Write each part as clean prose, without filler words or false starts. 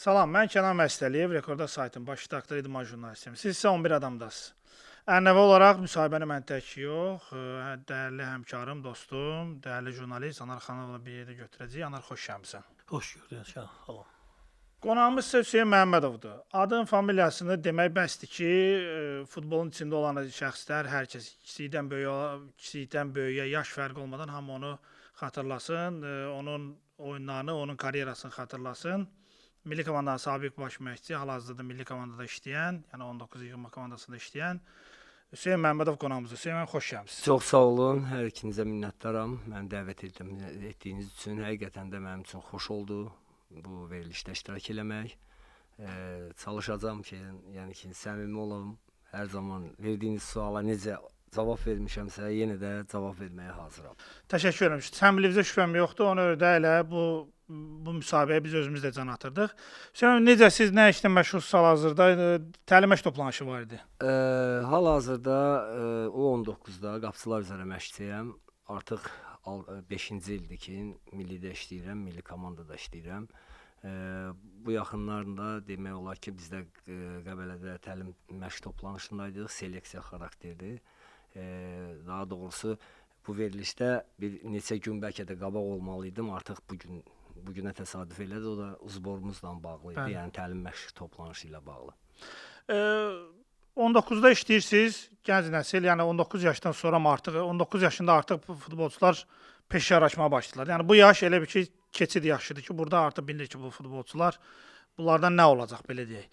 Salam, mən Kənan Məstəliyev, Rekorda saytın baş redaktoru, idman jurnalistiyəm. Siz isə 11 adamdasınız. Ənənəvi olaraq müsahibəni mən tək yox, dəyərli həmkarım, dostum, dəyərli jurnalist Anar Xanovla bir yerdə götürəcəyik. Anar, xoş gəlmisən. Xoş gördük, Kənan. Salam. Qonağımız isə Hüseyn Məhəmmədovdur. Adın, familiyasını demək bəsdir ki, futbolun içində olan şəxslər, hər kəs kiçikdən böyüyə, kiçikdən böyüyə yaş fərqi olmadan hamı onu xatırlasın, onun oyunlarını, onun karyerasını xatırlasın. Milli komandanın sabiq baş məşqçisi, hal-hazırda da milli komandada işləyən, yəni 19 yığma komandasında işləyən Hüseyn Məhəmmədov qonağımızdır. Hüseyn müəllim, xoş gəlmisiniz. Çox sağ olun. Hər ikinizə minnətdaram. Məni dəvət etdiyiniz üçün. Həqiqətən də mənim üçün xoş oldu bu verilişdə iştirak eləmək. Çalışacağam ki, yəni ki, səmimi olum. Hər zaman verdiyiniz suala necə cavab vermişəmsə, yenə də cavab verməyə hazıram. Təşəkkür edirəm. Səmimiliyinizə şübhəm yoxdur. Ona görə də elə bu müsahibəyə biz özümüz də can atırdıq. Hüseyn müəllim, necə siz nə işlə məşğulsunuz hal-hazırda? Təlim məşq toplanışı var idi. Hal-hazırda U19-da qapıçılar üzrə məşqçiyəm. Artıq 5-ci ildir ki, millidə işləyirəm, milli komandada işləyirəm. Bu yaxınlarında demək olar ki, biz də Qəbələdə təlim məşq toplanışındaydıq, seleksiya xarakterli. Daha doğrusu bu verilişdə bir neçə gün bəlkə də qabaq olmalı idim, artıq bu günə təsadüf elədi. O da zborumuzla bağlı idi, Bəli. yəni təlim məşq toplanışı ilə bağlı. 19-da işləyirsiniz, gənc nəsil, yəni 19 yaşdan sonra mı artıq 19 yaşında artıq bu futbolçular peşə açmağa başlayırlar. Yəni bu yaş elə bir ki, keçid yaşıdır ki, burada artıq bilinir ki, bu futbolçular bunlardan nə olacaq belə deyək.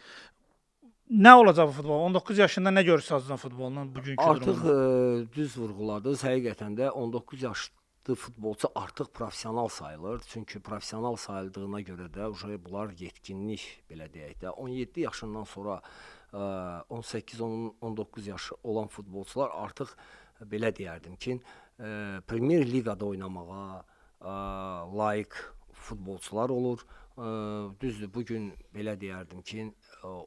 Nə olacaq bu futbol? 19 yaşında nə görürsünüz Azərbaycan futbolunun bugünkü Artıq durumunda? düz vurğuladınız. Həqiqətən də 19 yaşlı futbolçu artıq professional sayılır. Çünki professional sayıldığına görə də uje bunlar yetkinlik belə deyək də 17 yaşından sonra 18, 19 yaşı olan futbolçular artıq belə deyərdim ki, Premyer Liqada oynamağa layiq futbolçular olur. Düzdür, bu gün belə deyərdim ki,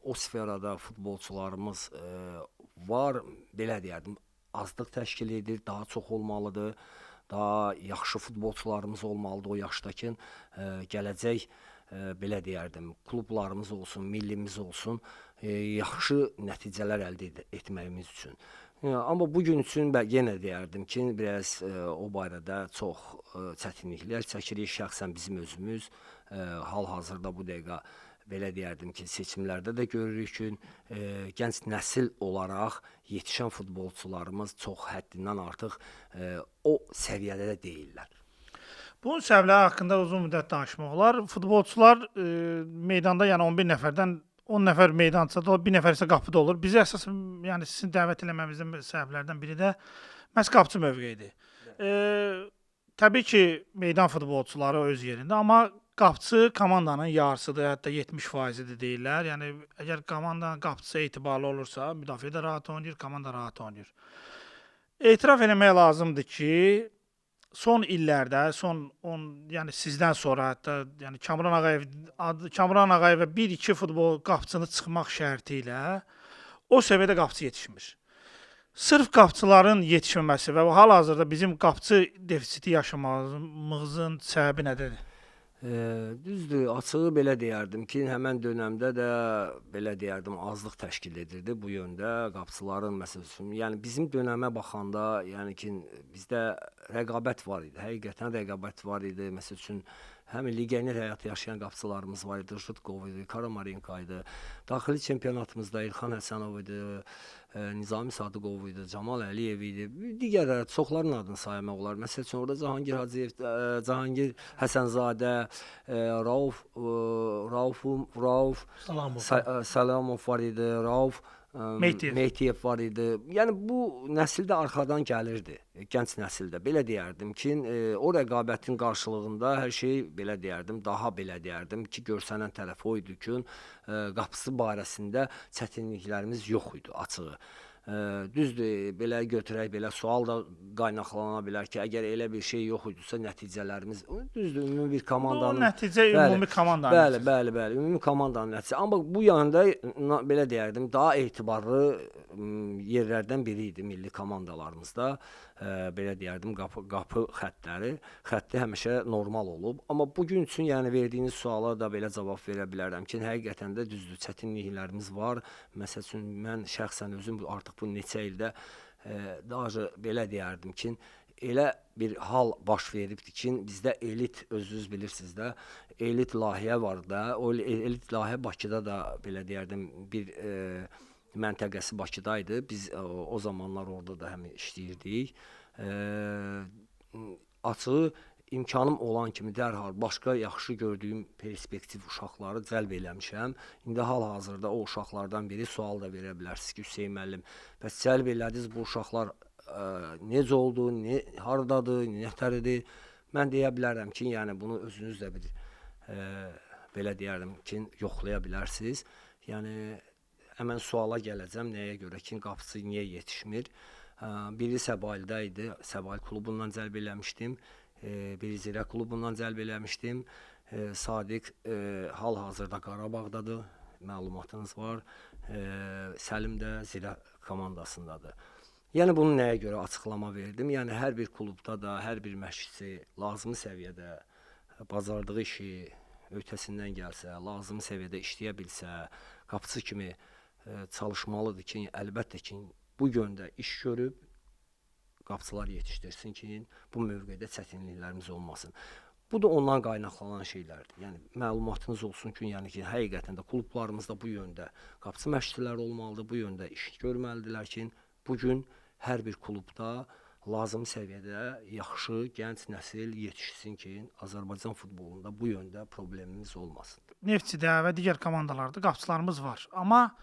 o sferada futbolçularımız var, belə deyərdim, azlıq təşkil edir, daha çox olmalıdır, daha yaxşı futbolçularımız olmalıdır o yaşdakı gələcək belə deyərdim, klublarımız olsun, millimiz olsun, yaxşı nəticələr əldə etməyimiz üçün. Amma bu gün üçün yenə deyərdim ki, biraz o barədə çox çətinliklər çəkirik şəxsən bizim özümüz. Hal-hazırda bu dəqiqə belə deyərdim ki, seçimlərdə də görürük ki, gənc nəsil olaraq yetişən futbolçularımız çox həddindən artıq o səviyyədə də deyillər. Bunun səbəbləri haqqında uzun müddət danışmaq olar. Futbolçular meydanda, yəni 11 nəfərdən 10 nəfər meydançada olur, bir nəfər isə qapıda olur. Bizi əsas, yəni sizin dəvət eləməmizin səbəblərdən biri də məhz qapıçı mövqeyidir. Təbii ki, meydan futbolçuları öz yerində, amma qapıçı komandanın yarısıdır, hətta 70%-dir deyirlər. Yəni əgər komandanın qapıçısı etibarlı olursa, müdafiə də rahat oynayır, komanda rahat oynayır. Etiraf eləmək lazımdır ki, son illərdə, son 10, yəni sizdən sonra hətta, yəni Kamran Ağayev adı, Kamran Ağayevə 1-2 futbol qapıçını çıxmaq şərti ilə o səviyyədə qapıçı yetişmir. Sırf qapıçıların yetişməməsi və hal-hazırda bizim qapıçı defisiti yaşamamızın səbəbi nədədir? Düzdür, açığı belə deyərdim ki, həmən dönəmdə də belə deyərdim, azlıq təşkil edirdi bu yöndə qapıçıların məsəl üçün. Yəni bizim dönəmə baxanda, yəni ki, bizdə rəqabət var idi. Həqiqətən rəqabət var idi. Məsəl üçün, həm legioner həyatı yaşayan qapıçılarımız var idi, Jıtkov idi, Karamarenko idi. Daxili çempionatımızda İlxan Həsənov idi, Nizami Sadıqov idi, Camal Əliyev idi. Digərləri, çoxların adını saymaq olar. Məsəl üçün, orada Cahangir Hacıyev, Cahangir Həsənzadə, Rauf, Rauf, Rauf Salamov. Salamov var idi, Rauf Mehdiyev. Mehdiyev var idi. Yəni bu nəsil də arxadan gəlirdi, gənc nəsildə. Belə deyərdim ki, o rəqabətin qarşılığında hər şey belə deyərdim, daha belə deyərdim ki, görsənən tərəf o idi ki, qapısı barəsində çətinliklərimiz yox idi açığı. Düzdür, belə götürək, belə sual da qaynaqlana bilər ki, əgər elə bir şey yox idisə nəticələrimiz, düzdür, ümumi bir komandanın O nəticə ümumi komandanın Bəli, nəticəsi. bəli, bəli, ümumi komandanın nəticəsi. Amma bu yanda belə deyərdim, daha etibarlı yerlərdən biri idi milli komandalarımızda. belə deyərdim, qapı xətti həmişə normal olub. Amma bu gün üçün, yəni verdiyiniz suala da belə cavab verə bilərəm ki, həqiqətən də düzdür, çətinliklərimiz var. Məsəl üçün mən şəxsən özüm artıq bu neçə ildə daha belə deyərdim ki, elə bir hal baş veribdir ki, bizdə elit, özünüz bilirsiniz də, elit layihə var da. O elit layihə Bakıda da belə deyərdim bir məntəqəsi Bakıda idi. Biz o zamanlar orada da həm işləyirdik. Açığı imkanım olan kimi dərhal başqa yaxşı gördüyüm perspektiv uşaqları cəlb eləmişəm. İndi hal-hazırda o uşaqlardan biri sual da verə bilərsiniz ki, Hüseyn müəllim, bəs cəlb elədiniz bu uşaqlar necə oldu, hardadır, nətəridir? Mən deyə bilərəm ki, yəni bunu özünüz də bir belə deyərdim ki, yoxlaya bilərsiniz. Yəni həmən suala gələcəm, nəyə görə ki, qapıçı niyə yetişmir? Biri Səbaildə idi, Səbail klubundan cəlb eləmişdim. Biri Zirə klubundan cəlb eləmişdim. Sadiq hal-hazırda Qarabağdadır, məlumatınız var. Səlim də Zirə komandasındadır. Yəni bunu nəyə görə açıqlama verdim? Yəni hər bir klubda da hər bir məşqçi lazımi səviyyədə bacardığı işi öhdəsindən gəlsə, lazımi səviyyədə işləyə bilsə, qapıçı kimi çalışmalıdır ki, əlbəttə ki, bu yöndə iş görüb qapıçılar yetişdirsin ki, bu mövqedə çətinliklərimiz olmasın. Bu da ondan qaynaqlanan şeylərdir. Yəni məlumatınız olsun ki, yəni ki, həqiqətən də klublarımızda bu yöndə qapıçı məşqçiləri olmalıdır, bu yöndə iş görməlidirlər ki, bu gün hər bir klubda lazımi səviyyədə yaxşı gənc nəsil yetişsin ki, Azərbaycan futbolunda bu yöndə problemimiz olmasın. Neftçidə və digər komandalarda qapıçılarımız var. Amma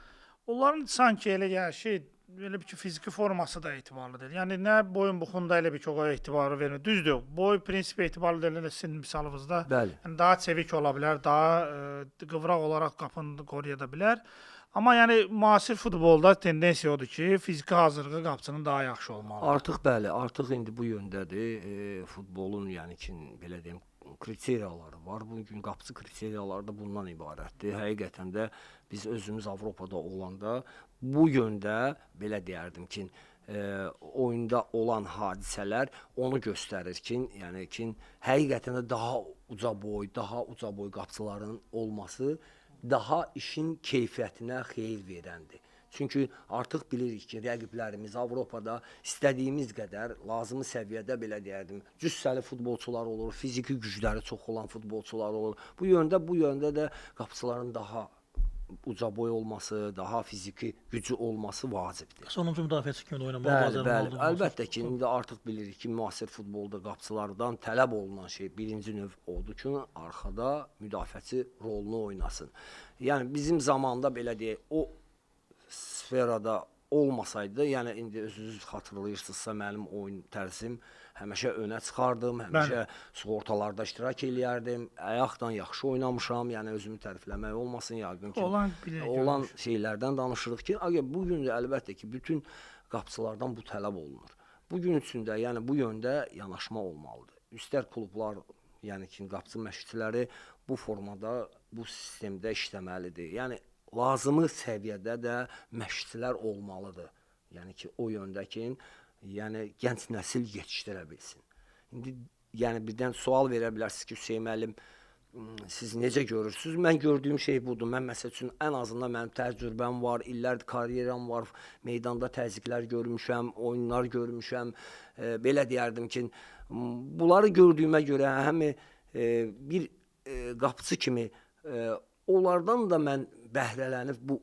onların sanki elə gəlir ki, elə bir ki, fiziki forması da etibarlı deyil. Yəni nə boyun buxunda elə bir ki, o etibarı vermir. Düzdür, boy prinsipi etibarlı deyil, elə sizin misalınızda. Bəli. Yəni daha çevik ola bilər, daha qıvraq olaraq qapını qoruya da bilər. Amma yəni müasir futbolda tendensiya odur ki, fiziki hazırlığı qapıçının daha yaxşı olmalıdır. Artıq bəli, artıq indi bu yöndədir. Futbolun, yəni ki, belə deyim, kriteriyaları var. Bu gün qapıçı kriteriyaları da bundan ibarətdir. Həqiqətən də biz özümüz Avropada olanda bu yöndə belə deyərdim ki, oyunda olan hadisələr onu göstərir ki, yəni ki, həqiqətən də daha uca boy qapıçıların olması daha işin keyfiyyətinə xeyir verəndir. Çünki artıq bilirik ki, rəqiblərimiz Avropada istədiyimiz qədər lazımi səviyyədə belə deyərdim, cüssəli futbolçular olur, fiziki gücləri çox olan futbolçular olur. Bu yöndə də qapıçıların daha uca boy olması, daha fiziki gücü olması vacibdir. Sonuncu müdafiəçi kimi də oynamalı bəli, bəli. Əlbəttə ki, indi artıq bilirik ki, müasir futbolda qapıçılardan tələb olunan şey birinci növ odur ki, arxada müdafiəçi rolunu oynasın. Yəni bizim zamanda belə deyək, o sferada olmasaydı, yəni indi özünüz xatırlayırsınızsa mənim oyun tərzim həmişə önə çıxardım, həmişə sığortalarda iştirak eləyərdim, ayaqdan yaxşı oynamışam, yəni özümü tərifləmək olmasın, yəqin ki, olan şeylərdən danışırıq ki, bu gün də əlbəttə ki, bütün qapıçılardan bu tələb olunur. Bu gün üçün də yəni bu yöndə yanaşma olmalıdır. İstər klublar, yəni ki, qapıçı məşqçiləri bu formada, bu sistemdə işləməlidir. Yəni lazımi səviyyədə də məşqçilər olmalıdır. Yəni ki, o yöndə ki, yəni gənc nəsil yetişdirə bilsin. İndi yəni birdən sual verə bilərsiniz ki, Hüseyn müəllim, siz necə görürsünüz? Mən gördüyüm şey budur. Mən məsəl üçün ən azından mənim təcrübəm var, illərdir karyeram var, meydanda təzyiqlər görmüşəm, oyunlar görmüşəm. Belə deyərdim ki, bunları gördüyümə görə həm bir qapıçı kimi onlardan da mən bəhrələnib bu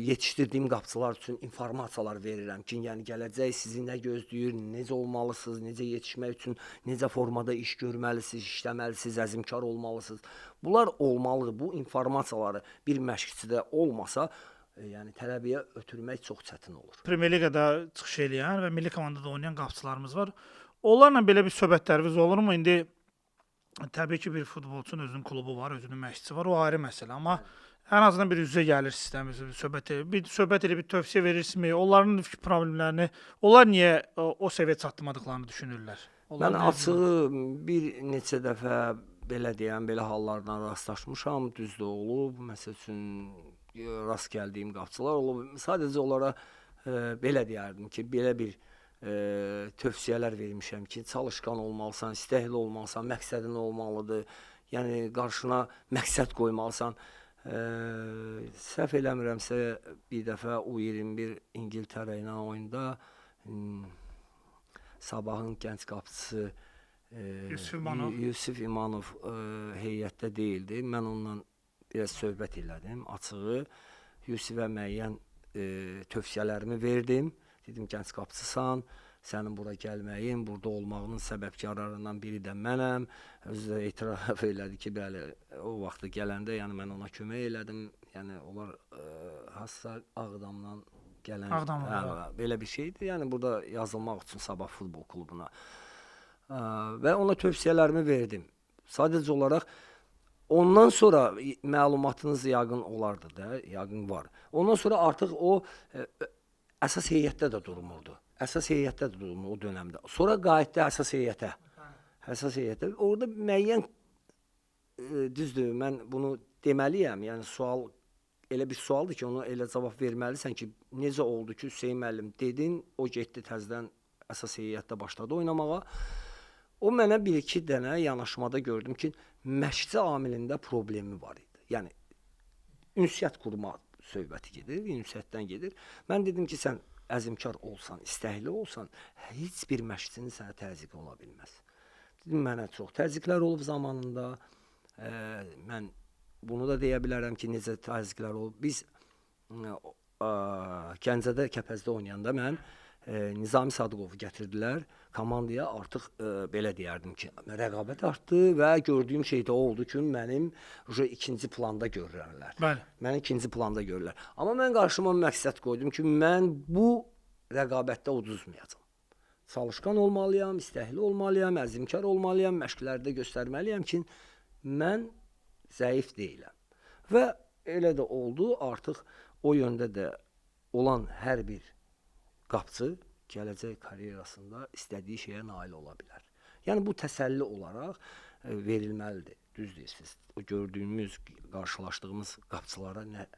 yetişdirdiyim qapıçılar üçün informasiyalar verirəm ki, yəni gələcək sizi nə gözləyir, necə olmalısınız, necə yetişmək üçün, necə formada iş görməlisiniz, işləməlisiniz, əzmkar olmalısınız. Bunlar olmalıdır. Bu informasiyaları bir məşqçidə olmasa, yəni tələbəyə ötürmək çox çətin olur. Premyer Liqada çıxış eləyən və milli komandada oynayan qapıçılarımız var. Onlarla belə bir söhbətləriniz olurmu? İndi təbii ki, bir futbolçunun özünün klubu var, özünün məşqçisi var, o ayrı məsələ. Amma ən azından bir üzə gəlir sistem, bir söhbət eləyib, bir tövsiyə verirsinizmi? Onların problemlərini, onlar niyə o səviyyəyə çatdırmadıqlarını düşünürlər? Onlar mən açığı bir neçə dəfə belə deyəm, belə hallardan rastlaşmışam, düzdür olub. Məsəl üçün rast gəldiyim qapıçılar olub. Sadəcə onlara belə deyərdim ki, belə bir tövsiyələr vermişəm ki, çalışqan olmalısan, istəkli olmalısan, məqsədin olmalıdır. Yəni qarşına məqsəd qoymalısan. Səhv eləmirəmsə bir dəfə U21 İngiltərə ilə oyunda Sabahın gənc qapıçısı Yusif İmanov, Yusif İmanov heyətdə deyildi. Mən onunla biraz söhbət elədim açığı. Yusifə müəyyən tövsiyələrimi verdim. Dedim gənc qapıçısan, sənin bura gəlməyin, burada olmağının səbəbkarlarından biri də mənəm. Özü də etiraf elədi ki, bəli, o vaxtı gələndə, yəni mən ona kömək elədim. Yəni onlar hansısa Ağdamdan gələn, Ağdamdan, belə bir şeydir. Yəni burada yazılmaq üçün Sabah futbol klubuna. Və ona tövsiyələrimi verdim. Sadəcə olaraq ondan sonra məlumatınız yəqin olardı da, yəqin var. Ondan sonra artıq o əsas heyətdə də durmurdu. Əsas heyətdə də durmurdu o dönəmdə. Sonra qayıtdı əsas heyətə. Əsas heyətə. Orada müəyyən düzdür, mən bunu deməliyəm. Yəni sual elə bir sualdır ki, ona elə cavab verməlisən ki, necə oldu ki, Hüseyn müəllim dedin, o getdi təzədən əsas heyətdə başladı oynamağa. O mənə bir-iki dənə yanaşmada gördüm ki, məşqçi amilində problemi var idi. Yəni ünsiyyət qurma söhbəti gedir, ünsiyyətdən gedir. Mən dedim ki, sən əzmkar olsan, istəkli olsan, heç bir məşqçinin sənə təzyiqi ola bilməz. Dedim, mənə çox təzyiqlər olub zamanında. Mən bunu da deyə bilərəm ki, necə təzyiqlər olub. Biz Gəncədə, Kəpəzdə oynayanda mən Nizami Sadıqovu gətirdilər komandaya. Artıq belə deyərdim ki, rəqabət artdı və gördüyüm şey də o oldu ki, mənim ikinci planda görürlər. Bəli. Məni ikinci planda görürlər. Amma mən qarşıma məqsəd qoydum ki, mən bu rəqabətdə uduzmayacağam. Çalışqan olmalıyam, istəkli olmalıyam, əzmkar olmalıyam, məşqlərdə göstərməliyəm ki, mən zəif deyiləm. Və elə də oldu. Artıq o yöndə də olan hər bir qapçı gələcək karyerasında istədiyi şeyə nail ola bilər. Yəni bu təsəlli olaraq verilməlidir. Düz deyirsiniz. O gördüyümüz, qarşılaşdığımız qapçılara nə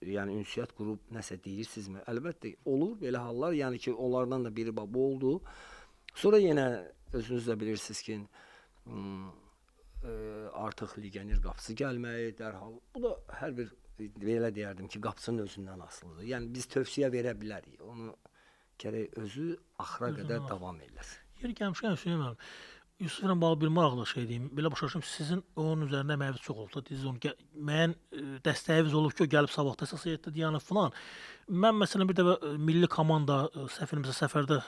yəni ünsiyyət qurub nəsə deyirsinizmi? Əlbəttə olur belə hallar. Yəni ki, onlardan da biri bu oldu. Sonra yenə özünüz də bilirsiniz ki, artıq legioner qapısı gəlməyi dərhal. Bu da hər bir belə deyərdim ki, qapısının özündən asılıdır. Yəni biz tövsiyə verə bilərik. Onu gərək özü axıra qədər davam eləsin. Yeri gəlmişkən Hüseyn müəllim, Yusiflə bağlı bir maraqlı şey deyim. Belə başa düşürəm, sizin onun üzərində əməyiniz çox olub da, siz onu müəyyən dəstəyiniz olub ki, o gəlib Sabahda əsas heyətdə dayanıb filan. Mən məsələn bir dəfə milli komanda səhv eləmirəmsə səfərdə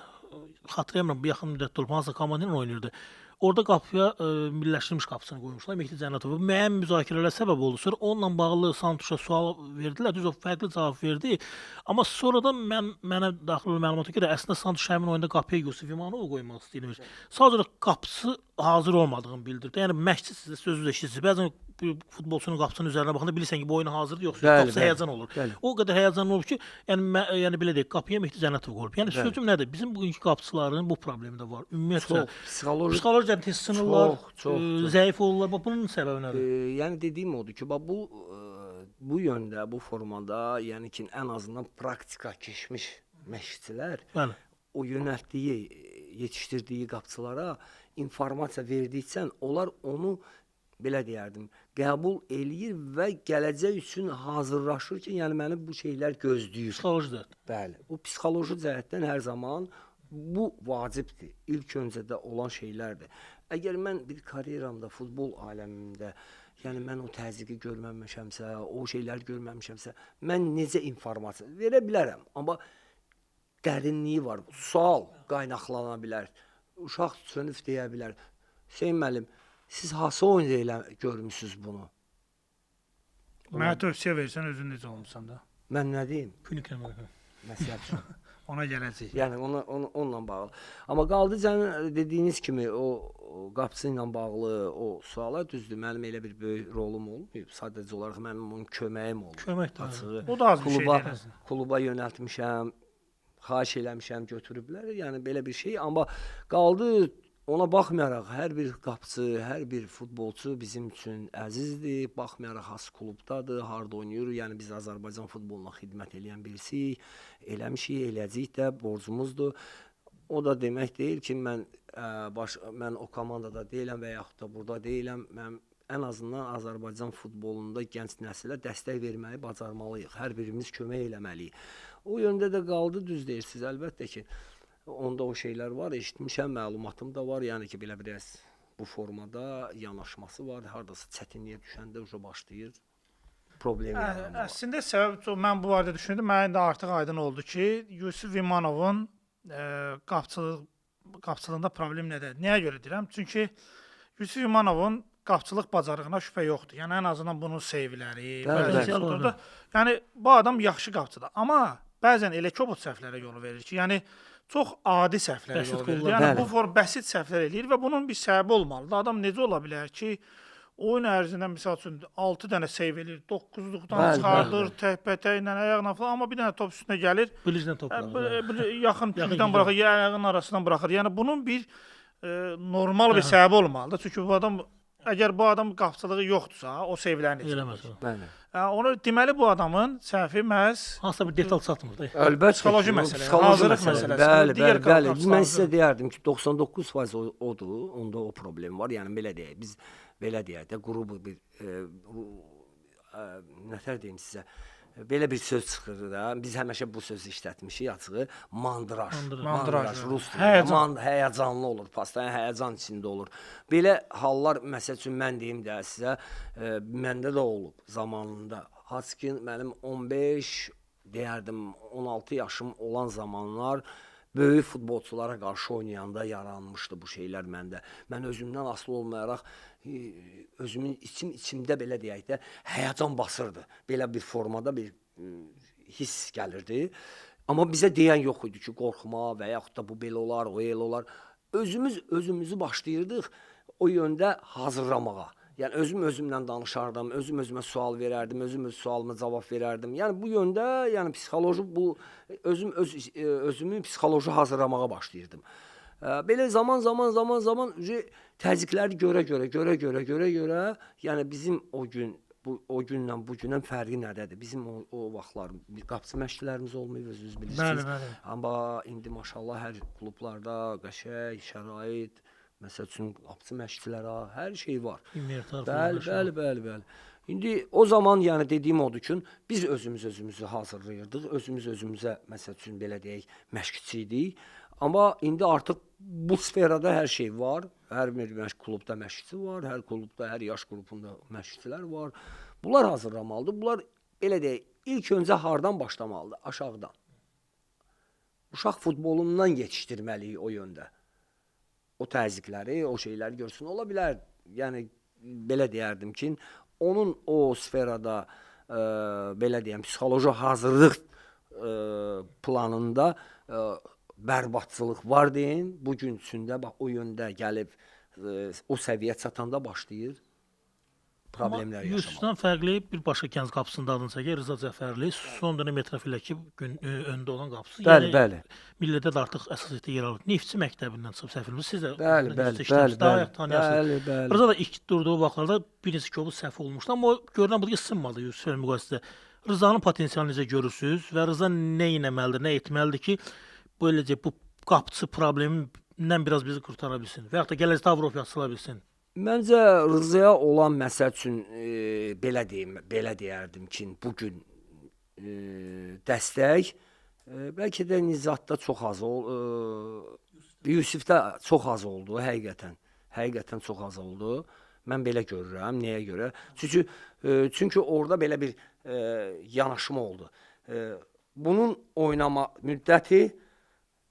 xatırlayamıram, bu yaxın müddətdə olub, hansısa komanda ilə oynayırdı. Orada qapıya milliləşdirilmiş qapısını qoymuşlar, Mehdi Cənnətov. Müəyyən müzakirələrə səbəb oldu. Sonra onunla bağlı Santuşa sual verdilər. Düz o fərqli cavab verdi. Amma sonradan mənə daxil olan məlumata görə əslində Santuş həmin oyunda qapıya Yusif İmanovu qoymaq istəyirmiş. Sadəcə qapısı hazır olmadığını bildirdi. Yəni məşqçi sizə sözünüzü eşidirsiniz. Bəzən bir futbolçunun qapısının üzərinə baxanda bilirsən ki, bu oyuna hazırdır, yoxsa qapısı həyəcan olur. Bəli. O qədər həyəcanlı olub ki, yəni belə deyək, qapıya Mehdi Cənnətov qoyulub. Yəni Bəli. Sözüm nədir? Bizim bugünkü qapıçıların bu problemi də var. Ümumiyyətlə çox psixoloji psixoloji cəhətdən tez sınırlar, çox, çox. Zəif olurlar. Bax bunun səbəbi nədir? Yəni dediyim odur ki, bax bu yöndə, bu formada, yəni ki, ən azından praktika keçmiş məşqçilər Bəli. o yönəltdiyi, yetişdirdiyi qapıçılara informasiya verdikcə onlar onu belə deyərdim, qəbul eləyir və gələcək üçün hazırlaşır ki, yəni məni bu şeylər gözləyir. Psixoloji cəhətdən. Bəli, bu psixoloji cəhətdən hər zaman bu vacibdir. İlk öncə də olan şeylərdir. Əgər mən bir karyeramda, futbol aləmində, yəni mən o təzyiqi görməmişəmsə, o şeyləri görməmişəmsə, mən necə informasiya verə bilərəm, amma dərinliyi var. Sual qaynaqlana bilər. Uşaq sönüf deyə bilər. Hüseyn müəllim, siz hansı oyunda elə görmüsünüz bunu? Mənə tövsiyə versən özün necə olmusan da. Mən nə deyim? Məsəl üçün. Ona gələcək. Yəni onunla bağlı. Amma qaldı sənin dediyiniz kimi o qapısı ilə bağlı o suala düzdür, mənim elə bir böyük rolum olmayıb. Sadəcə olaraq mənim onun köməyim olub. Kömək də. Açığı. O da az bir şey deyil. Kluba yönəltmişəm, xahiş eləmişəm, götürüblər. Yəni belə bir şey. Amma qaldı ona baxmayaraq hər bir qapıçı, hər bir futbolçu bizim üçün əzizdir. Baxmayaraq hansı klubdadır, harda oynayır. Yəni biz Azərbaycan futboluna xidmət eləyən birisiyik. Eləmişik, eləyəcəyik də, borcumuzdur. O da demək deyil ki, mən mən o komandada deyiləm və yaxud da burada deyiləm. Mən ən azından Azərbaycan futbolunda gənc nəsilə dəstək verməyi bacarmalıyıq. Hər birimiz kömək eləməliyik. O yöndə də qaldı, düz deyirsiniz. Əlbəttə ki, onda o şeylər var, eşitmişəm, məlumatım da var. Yəni ki, belə biraz bu formada yanaşması var. Hardasa çətinliyə düşəndə uca başlayır problem yaranmağa. Əslində səbəb çox, mən bu barədə düşünürdüm. Mənə indi artıq aydın oldu ki, Yusif İmanovun qapıçılığında problem nədədir? Nəyə görə deyirəm? Çünki Yusif İmanovun qapıçılıq bacarığına şübhə yoxdur. Yəni ən azından bunun seyvləri, bəli. Yəni bu adam yaxşı qapıçıdır. Amma bəzən elə kobud səhvlərə yol verir ki, yəni çox adi səhvlərə yol verir. Yəni bu form bəsit səhvlər eləyir və bunun bir səbəbi olmalıdır. Adam necə ola bilər ki, oyun ərzində misal üçün 6 dənə seyv eləyir, 9-luqdan çıxardır, təkbətəklə, ayaqla falan, amma bir dənə top üstünə gəlir. Biliclə toplar. Yaxın tükdən buraxır, ayağının arasından buraxır. Yəni bunun bir normal bir səbəbi olmalıdır. Çünki bu adam, əgər bu adam qapıçılığı yoxdursa, o seyvləri necə eləməz? Bəli. Onu deməli bu adamın səhvi məhz hansısa bir detal çatmır da. Əlbəttə, psixoloji məsələ, hazırlıq məsələsi. Bəli, bəli, bəli. Mən sizə deyərdim ki, 99% odur, onda o problem var. Yəni belə deyək, biz belə deyək də qrubu bir nətər deyim sizə, belə bir söz çıxır da, biz həmişə bu sözü işlətmişik açığı, mandraj. Mandraj, rus dilində. Həyəcanlı olur, pastayan həyəcan içində olur. Belə hallar, məsəl üçün, mən deyim də sizə, məndə də olub zamanında. Hansı ki, mənim 15, deyərdim, 16 yaşım olan zamanlar böyük futbolçulara qarşı oynayanda yaranmışdı bu şeylər məndə. Mən özümdən asılı olmayaraq, özümün içimdə belə deyək də, həyəcan basırdı. Belə bir formada bir hiss gəlirdi. Amma bizə deyən yox idi ki, qorxma və yaxud da bu belə olar, o elə olar. Özümüz özümüzü başlayırdıq o yöndə hazırlamağa. Yəni özüm özümlə danışardım, özüm özümə sual verərdim, özüm öz sualıma cavab verərdim. Yəni bu yöndə, yəni psixoloji bu özüm özümü psixoloji hazırlamağa başlayırdım. Belə zaman təzyiqləri görə, yəni bizim o gün o günlə bu günün fərqi nədədir? Bizim o vaxtlar qapıçı məşqçilərimiz olmayıb, özünüz bilirsiniz. Bəli, bəli. Amma indi maşallah hər klublarda qəşəng şərait, məsəl üçün qapıçı məşqçilərə hər şey var. Bəli, bəli, bəli, bəli. İndi o zaman yəni dediyim odur ki, biz özümüz özümüzü hazırlayırdıq, özümüz özümüzə məsəl üçün belə deyək, məşqçi idik. Amma indi artıq bu sferada hər şey var. Hər bir klubda məşqçi var, hər klubda, hər yaş qrupunda məşqçilər var. Bunlar hazırlamalıdır. Bunlar belə deyək, ilk öncə hardan başlamalıdır? Aşağıdan. Uşaq futbolundan yetişdirməliyik o yöndə. O təzyiqləri, o şeyləri görsün. Ola bilər, yəni belə deyərdim ki, onun o sferada belə deyəm, psixoloji hazırlıq planında bərbadçılıq var deyin. Bu gün üçün də bax o yöndə gəlib o səviyyə çatanda başlayır problemlər yaşamağa. Yusifdən fərqli bir başqa gənc qapısında adını çəkir, Rıza Cəfərli son dönəm etiraf elə ki, gün öndə olan qapısı. Bəli, bəli. Millidə də artıq əsas yer alır. Neftçi məktəbindən çıxıb səhv etmirəm. Siz də bəli, bəli, bəli, daha yaxın tanıyırsınız. Bəli, bəli. Rıza da ilk durduğu vaxtlarda bir neçə kobud səhv olmuşdu, amma o görünən budur ki, sınmadı Yusiflə müqayisədə. Rızanın potensialını necə görürsünüz və Rıza nə etməlidir, nə etməlidir ki, beləcə bu qapıçı problemindən biraz bizi qurtara bilsin və yaxud da gələcəkdə Avropaya açıla bilsin? Məncə Rızaya olan məsəl üçün belə deyim, belə deyərdim ki, bu gün dəstək bəlkə də Nizatda çox az oldu, Yusifdə çox az oldu həqiqətən. Həqiqətən çox az oldu. Mən belə görürəm. Nəyə görə? Çünki orada belə bir yanaşma oldu. Bunun oynama müddəti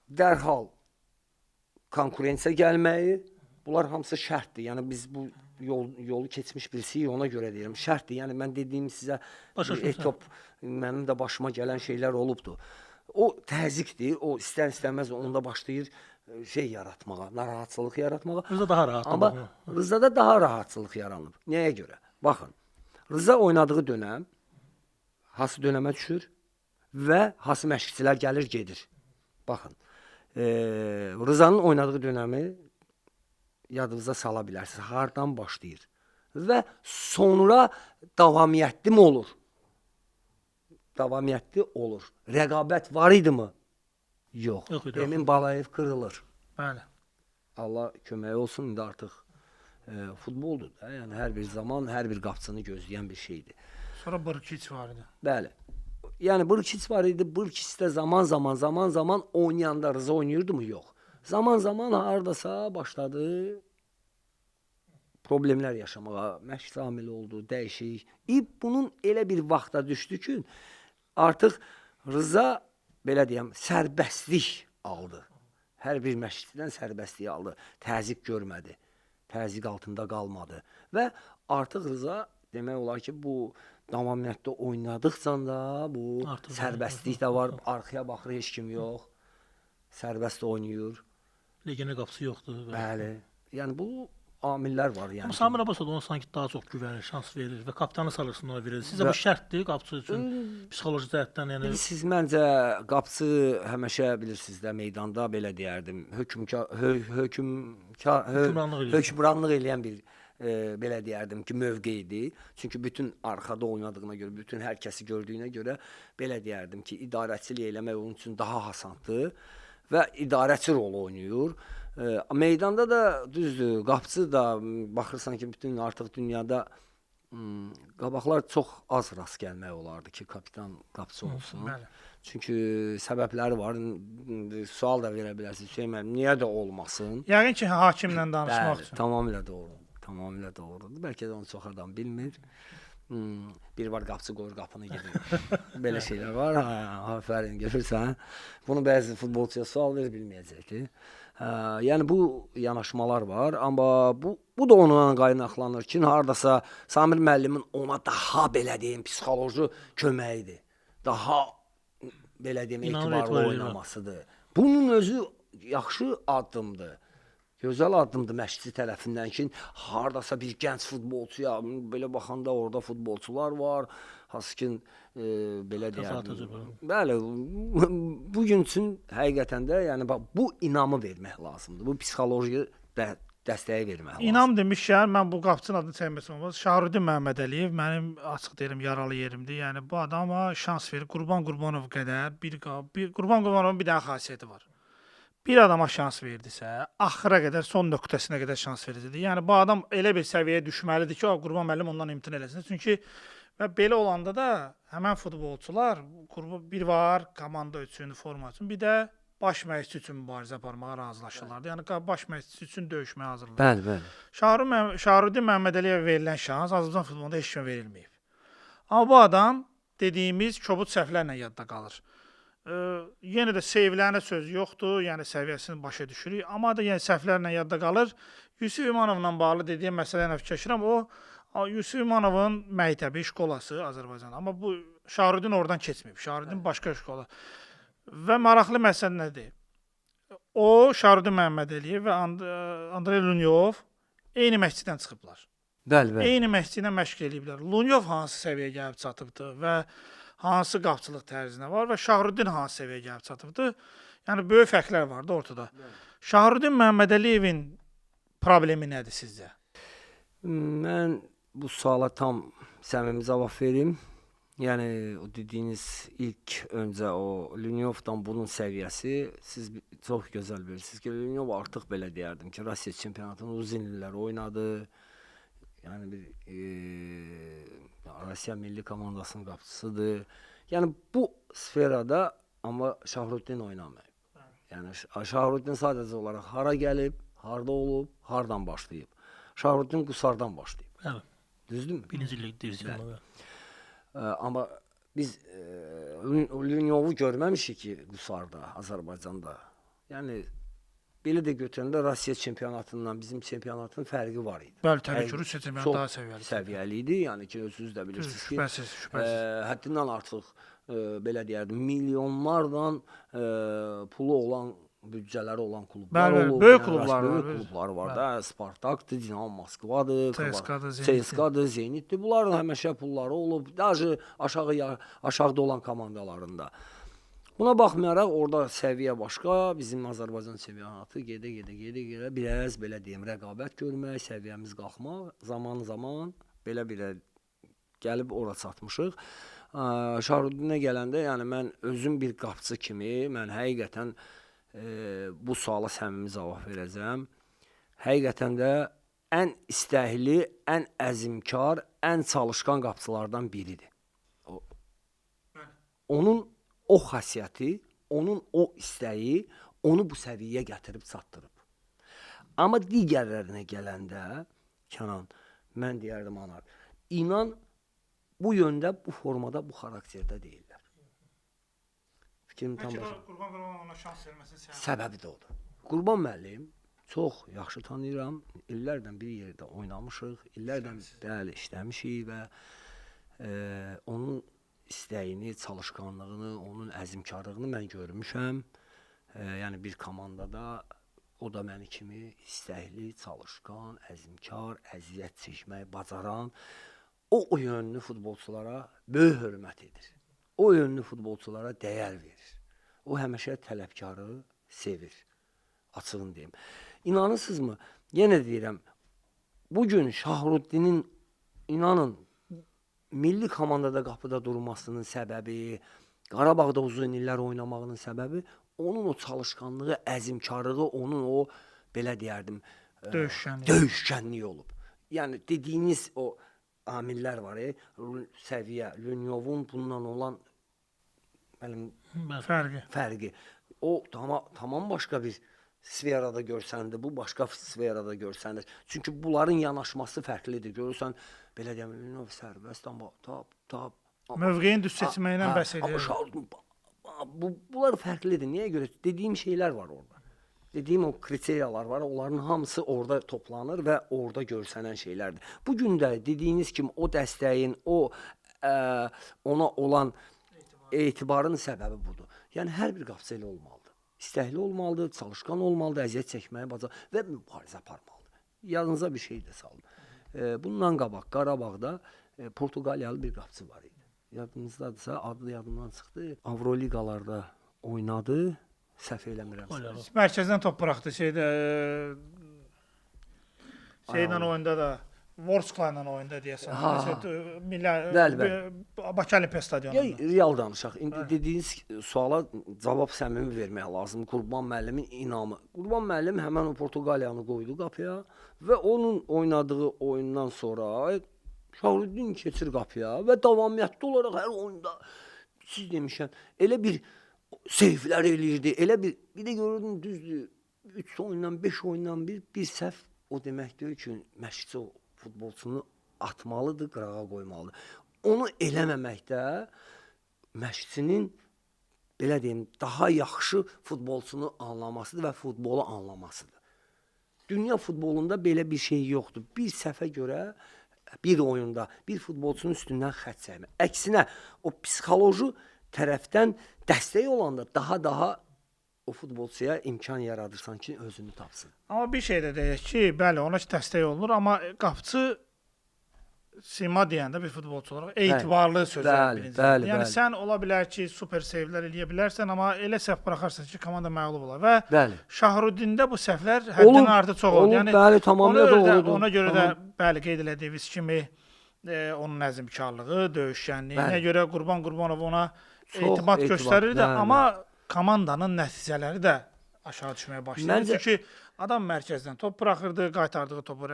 dərhal konkurensiya gəlməyi, bunlar hamısı şərtdir. Yəni biz bu yolu keçmiş birisiyik, ona görə deyirəm. Şərtdir. Yəni mən dediyim sizə etop mənim də başıma gələn şeylər olubdur. O təzyiqdir. O istər-istəməz onda başlayır şey yaratmağa, narahatçılıq yaratmağa. Rıza daha rahatdır. Amma Rızada daha rahatçılıq yaranıb. Nəyə görə? Baxın. Rıza oynadığı dönəm hansı dönəmə düşür və hansı məşqçilər gəlir, gedir. Baxın. Rızanın oynadığı dönəmi yadınıza sala bilərsiniz. Hardan başlayır? Və sonra davamiyyətli mi olur? Davamiyyətli olur. Rəqabət var idi mi? Yox. Yox idi. Emin Balayev qırılır. Bəli. Allah köməyi olsun, indi artıq futboldur da. Yəni hər bir zaman hər bir qapçını gözləyən bir şeydir. Sonra Brkic var idi. Bəli. Yəni Brkic var idi. Brkic də zaman zaman oynayanda Rıza oynayırdı mı? Yox. Zaman zaman hardasa başladı problemlər yaşamağa, məşq amili oldu, dəyişik. İp bunun elə bir vaxta düşdü ki, artıq Rıza belə deyəm, sərbəstlik aldı. Hər bir məşqçidən sərbəstlik aldı. Təzyiq görmədi. Təzyiq altında qalmadı və artıq Rıza demək olar ki, bu davamiyyətdə oynadıqca da bu Artıq sərbəstlik də var. Arxaya baxır, heç kim yox. Sərbəst oynayır. Legioner qapısı yoxdur. Bəli. Yəni bu amillər var yəni. Amma Samir Abbasov da ona sanki daha çox güvənir, şans verir və kapitanı salırsın ona verir. Sizcə bu şərtdir qapıçı üçün psixoloji cəhətdən, yəni Bilirsiniz, məncə qapıçı həmişə bilirsiniz də meydanda belə deyərdim, Hökmranlıq eləyir. Hökmranlıq eləyən bir belə deyərdim ki, mövqe idi. Çünki bütün arxada oynadığına görə, bütün hər kəsi gördüyünə görə belə deyərdim ki, idarəçilik eləmək onun üçün daha asandır və idarəçi rolu oynayır. Meydanda da düzdür, qapıçı da baxırsan ki, bütün artıq dünyada qabaqlar çox az rast gəlmək olardı ki, kapitan qapıçı olsun. Bəli. Çünki səbəbləri var. Sual da verə bilərsiniz. Hüseyn müəllim, niyə də olmasın? Yəqin ki, hakimlə danışmaq Bəli, üçün. tamamilə doğru. Tamamilə doğrudur. Bəlkə də onu çox adam bilmir. Bir var qapıçı qoyur qapını gedir. Belə şeylər var. Hə, afərin, görürsən. Bunu bəzi futbolçuya sual ver bilməyəcəkdi. Hə, yəni bu yanaşmalar var, amma bu da onunla qaynaqlanır ki, hardasa Samir müəllimin ona daha belə deyim, psixoloji köməyidir. Daha belə deyim, İnanır, etibarlı etibar edir. oynamasıdır. Bunun özü yaxşı addımdır. Gözəl addımdır məşqçi tərəfindən ki, hardasa bir gənc futbolçuya belə baxanda orada futbolçular var, hansı ki belə deyərdim. Təcrübə. Bəli, bu gün üçün həqiqətən də yəni bax bu inamı vermək lazımdır. Bu psixoloji dəstəyi vermək lazımdır. İnam demişkən, mən bu qapıçının adını çəkməsəm olmaz. Şahruddin Məhəmmədəliyev mənim açıq deyirəm yaralı yerimdir. Yəni bu adama şans verir. Qurban Qurbanov qədər bir Qurban Qurbanovun bir dənə xasiyyəti var. Bir adama şans verdisə, axıra qədər, son nöqtəsinə qədər şans verəcəkdir. Yəni bu adam elə bir səviyyəyə düşməlidir ki, o Qurban müəllim ondan imtina eləsin. Çünki və belə olanda da həmən futbolçular bir var komanda üçün, forma üçün, bir də baş məşqçi üçün mübarizə aparmağa razılaşırlar. Yəni baş məşqçi üçün döyüşməyə hazırlar. Bəli, bəli. Şahruddin Məhəmmədəliyevə verilən şans Azərbaycan futbolunda heç kimə verilməyib. Amma bu adam dediyimiz kobud səhvlərlə yadda qalır. Yenə də seyvlərinə söz yoxdur, yəni səviyyəsini başa düşürük. Amma da yəni səhvlərlə yadda qalır. Yusif İmanovla bağlı dediyim məsələ ilə fikirləşirəm. O Yusif İmanovun məktəbi, şkolası Azərbaycanda. Amma bu Şahruddin oradan keçməyib. Şahruddin başqa şkola. Və maraqlı məsələ nədir? O Şahruddin Məhəmmədəliyev və Andrey Lunyov eyni məşqçidən çıxıblar. Bəli, bəli. Eyni məşqçi ilə məşq eləyiblər. Lunyov hansı səviyyəyə gəlib çatıbdı və hansı qapçılıq tərzinə var və Şahruddin hansı səviyyəyə gəlib çatıbdı? Yəni böyük fərqlər vardı ortada. Şahruddin Məhəmmədəliyevin problemi nədir sizcə? Mən bu suala tam səmimi cavab verim. Yəni o dediyiniz ilk öncə o Lunyovdan bunun səviyyəsi siz çox gözəl bilirsiniz ki, Lunyov artıq belə deyərdim ki, Rusiya çempionatını uzun illər oynadı. Yəni bir Rusiya milli komandasının qapıçısıdır. Yəni bu sferada amma Şahruddin oynamayıb. Yəni Şahruddin sadəcə olaraq hara gəlib, harda olub, hardan başlayıb. Şahruddin Qusardan başlayıb. Bəli. Düzdürmü? Birinci lig divizyonunda. Amma biz Lunyovu görməmişik ki, Qusarda, Azərbaycanda. Yəni belə də götürəndə Rusiya çempionatından bizim çempionatın fərqi var idi. Bəli, təbii ki, Rusiya çempionatı daha səviyyəli. Səviyyəli idi. Yəni ki, özünüz də bilirsiniz ki, şübhəsiz, şübhəsiz. Həddindən artıq belə deyərdim, milyonlarla pulu olan, büdcələri olan klublar bəli, olub. Böyük yəni, klublar var. Böyük klublar var da. Spartakdır, Dinamo Moskvadır, CSKA-dır, Zenitdir. CSKA-dır, Zenitdir. Bunların həmişə pulları olub, daha aşağıda olan komandalarında. Buna baxmayaraq orada səviyyə başqa, bizim Azərbaycan çempionatı gedə-gedə biraz belə deyim, rəqabət görmək, səviyyəmiz qalxmaq, zaman-zaman belə-belə gəlib ora çatmışıq. Şahruddinə gələndə, yəni mən özüm bir qapıçı kimi, mən həqiqətən bu suala səmimi cavab verəcəm. Həqiqətən də ən istəkli, ən əzmkar, ən çalışqan qapıçılardan biridir. Onun o xasiyyəti, onun o istəyi onu bu səviyyəyə gətirib çatdırıb. Amma digərlərinə gələndə, Kənan, mən deyərdim Anar, inan bu yöndə, bu formada, bu xarakterdə deyillər. Fikrim tam Bəlkə də başqa. Qurban Qurbanov ona şans verməsinin səbəbi. Səbəbi də odur. Qurban müəllim çox yaxşı tanıyıram. İllərlə bir yerdə oynamışıq, illərlə bəli işləmişik və onun istəyini, çalışqanlığını, onun əzmkarlığını mən görmüşəm. Yəni bir komandada o da məni kimi istəkli, çalışqan, əzmkar, əziyyət çəkməyi bacaran, o yönlü futbolçulara böyük hörmət edir. O yönlü futbolçulara dəyər verir. O həmişə tələbkarı sevir. Açığını deyim. İnanırsınızmı? Yenə deyirəm, bu gün Şahruddinin inanın milli komandada qapıda durmasının səbəbi, Qarabağda uzun illər oynamağının səbəbi onun o çalışqanlığı, əzmkarlığı, onun o belə deyərdim, Döyüşkənliyi. döyüşkənliyi olub. Yəni dediyiniz o amillər var, səviyyə, Lünyovun bundan olan mənim Fərqi. fərqi. O tamam başqa bir sferada görsəndir, bu başqa sferada görsənir. Çünki bunların yanaşması fərqlidir. Görürsən, belə deyəm, Lünyov sərbəst, amma tap. Mövqeyin düz seçməklə bəs Amma edir. Şahruddin, bunlar fərqlidir. Niyə görə? Dediyim şeylər var orada. Dediyim o kriteriyalar var, onların hamısı orada toplanır və orada görsənən şeylərdir. Bu gün də dediyiniz kimi o dəstəyin, o ona olan etibarın səbəbi budur. Yəni hər bir qapıçı elə olmalıdır. İstəkli olmalıdır, çalışqan olmalıdır, əziyyət çəkməyi bacar və mübarizə aparmalıdır. Yadınıza bir şey də salın. Bundan qabaq Qarabağda Portuqaliyalı bir qapıçı var idi. Yadınızdadırsa, adı yadımdan çıxdı. Avroliqalarda oynadı. Səhv eləmirəmsə. Mərkəzdən top buraxdı şeydə şeylə oyunda da Vorskla ilə oyunda deyəsən. Milli Bakı Olimpiya stadionunda. Ya real danışaq. İndi dediyiniz suala cavab səmimi vermək lazım. Qurban müəllimin inamı. Qurban müəllim həmən o Portuqaliyanı qoydu qapıya və onun oynadığı oyundan sonra Şahruddin keçir qapıya və davamiyyətli olaraq hər oyunda siz demişəm, elə bir seyflər eləyirdi, elə bir də görürdün düzdür, 3 oyundan, 5 oyundan bir səhv o demək deyil ki, məşqçi o futbolçunu atmalıdır, qırağa qoymalıdır. Onu eləməməkdə məşqçinin belə deyim, daha yaxşı futbolçunu anlamasıdır və futbolu anlamasıdır. Dünya futbolunda belə bir şey yoxdur. Bir səhvə görə bir oyunda bir futbolçunun üstündən xətt çəkmə. Əksinə, o psixoloji tərəfdən dəstək olanda daha o futbolçuya imkan yaradırsan ki, özünü tapsın. Amma bir şey də deyək ki, bəli, ona dəstək olunur, amma qapıçı sima deyəndə bir futbolçu olaraq etibarlı sözlər birinci. Yəni sən ola bilər ki, super seyvlər eləyə bilərsən, amma elə səhv buraxarsan ki, komanda məğlub olar və bəli. Şahruddində bu səhvlər həddindən artıq çox oldu. Yəni bəli, tamamilə doğrudur. Ona görə də bəli, qeyd elədiyiniz kimi onun əzmkarlığı, döyüşkənliyinə görə Qurban Qurbanov ona etimad göstərirdi, amma komandanın nəticələri də aşağı düşməyə başladı. Məncə... Çünki adam mərkəzdən top buraxırdı, qaytardığı topu.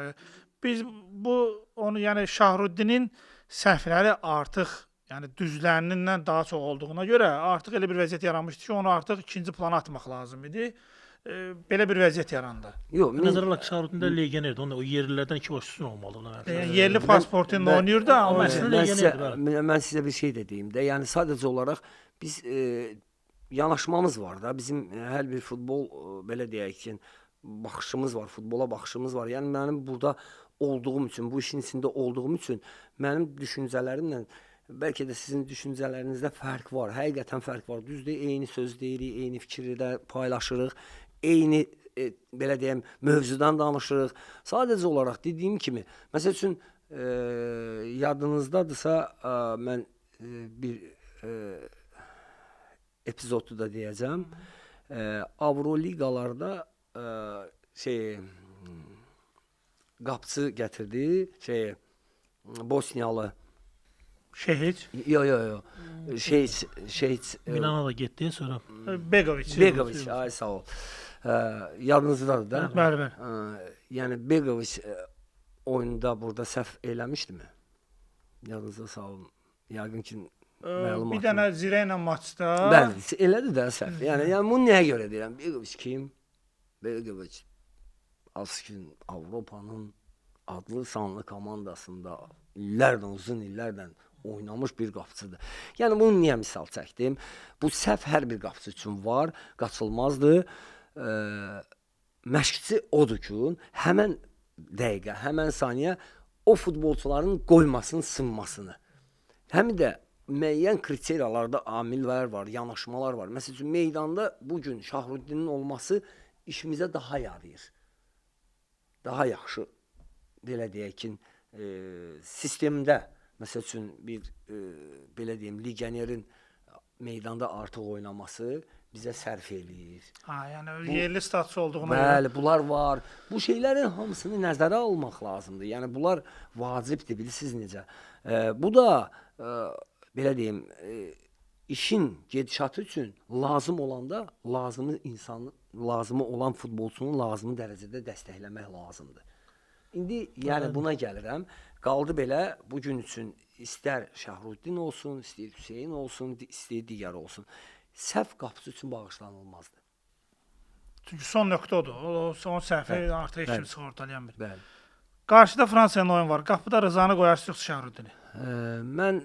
Biz bu onu, yəni Şahruddinin səhvləri artıq, yəni düzlərindən daha çox olduğuna görə artıq elə bir vəziyyət yaranmışdı ki, onu artıq ikinci plana atmaq lazım idi. Belə bir vəziyyət yarandı. Yox, nəzərə alaq ki, Şahruddin də legionerdir. Onda o yerlilərdən iki baş üstün olmalıdır. Yəni, yerli pasportu ilə oynayır da, amma əslində legionerdir. Mən sizə bir şey də deyim də. Yəni sadəcə olaraq biz yanaşmamız var da. Bizim hər bir futbol, belə deyək ki, baxışımız var, futbola baxışımız var. Yəni mənim burada olduğum üçün, bu işin içində olduğum üçün mənim düşüncələrimlə bəlkə də sizin düşüncələrinizdə fərq var. Həqiqətən fərq var. Düzdür, eyni söz deyirik, eyni fikri də paylaşırıq, eyni belə deyəm, mövzudan danışırıq. Sadəcə olaraq dediyim kimi, məsəl üçün yadınızdadırsa, mən bir epizodu da deyəcəm. Avroliqalarda qapıçı gətirdi, Bosniyalı. Şehic, Yo, yo, yo. Şehic Milana da getdi sonra. Begoviç. Begoviç, ay sağ ol. Yadınızdadır da? Bəli, bəli. Yəni Begoviç oyunda burada səhv eləmişdimi? Yadınızda sağ olun. Yəqin ki məlumatım. Bir dənə Zirə ilə maçda. Bəli, elədi də səhv. Yəni bunu nəyə görə deyirəm? Begoviç kim? Begoviç az gün Avropanın adlı sanlı komandasında illərdən, uzun illərdən oynamış bir qapıçıdır. Yəni bunu niyə misal çəkdim? Bu səhv hər bir qapıçı üçün var, qaçılmazdır. Məşqçi odur ki, həmən dəqiqə, həmən saniyə o futbolçuların qoymasını, sınmasını. Həm də müəyyən kriteriyalarda amillər var, yanaşmalar var. Məsəl üçün meydanda bu gün Şahruddinin olması işimizə daha yarayır. Daha yaxşı, belə deyək ki, sistemdə məsəl üçün bir belə deyim, legionerin meydanda artıq oynaması bizə sərf eləyir. Ha, yəni yerli statusu olduğuna görə. Bəli, bunlar var. Bu şeylərin hamısını nəzərə almaq lazımdır. Yəni bunlar vacibdir, bilirsiniz necə. Bu da belə deyim, işin gedişatı üçün lazım olanda lazımı insanı, lazımı olan futbolçunun lazımı dərəcədə dəstəkləmək lazımdır. İndi yəni buna gəlirəm. Qaldı belə bu gün üçün istər Şahruddin olsun, istəyir Hüseyn olsun, istəyir digəri olsun. Səhv qapısı üçün bağışlanılmazdı. Çünki son nöqtə odur. O son səhvi artıq heç kim sığortalaya bilmir. Bəli. Qarşıda Fransiyanın oyunu var. Qapıda Rızanı qoyarsınız yoxsa Şahruddini? Mən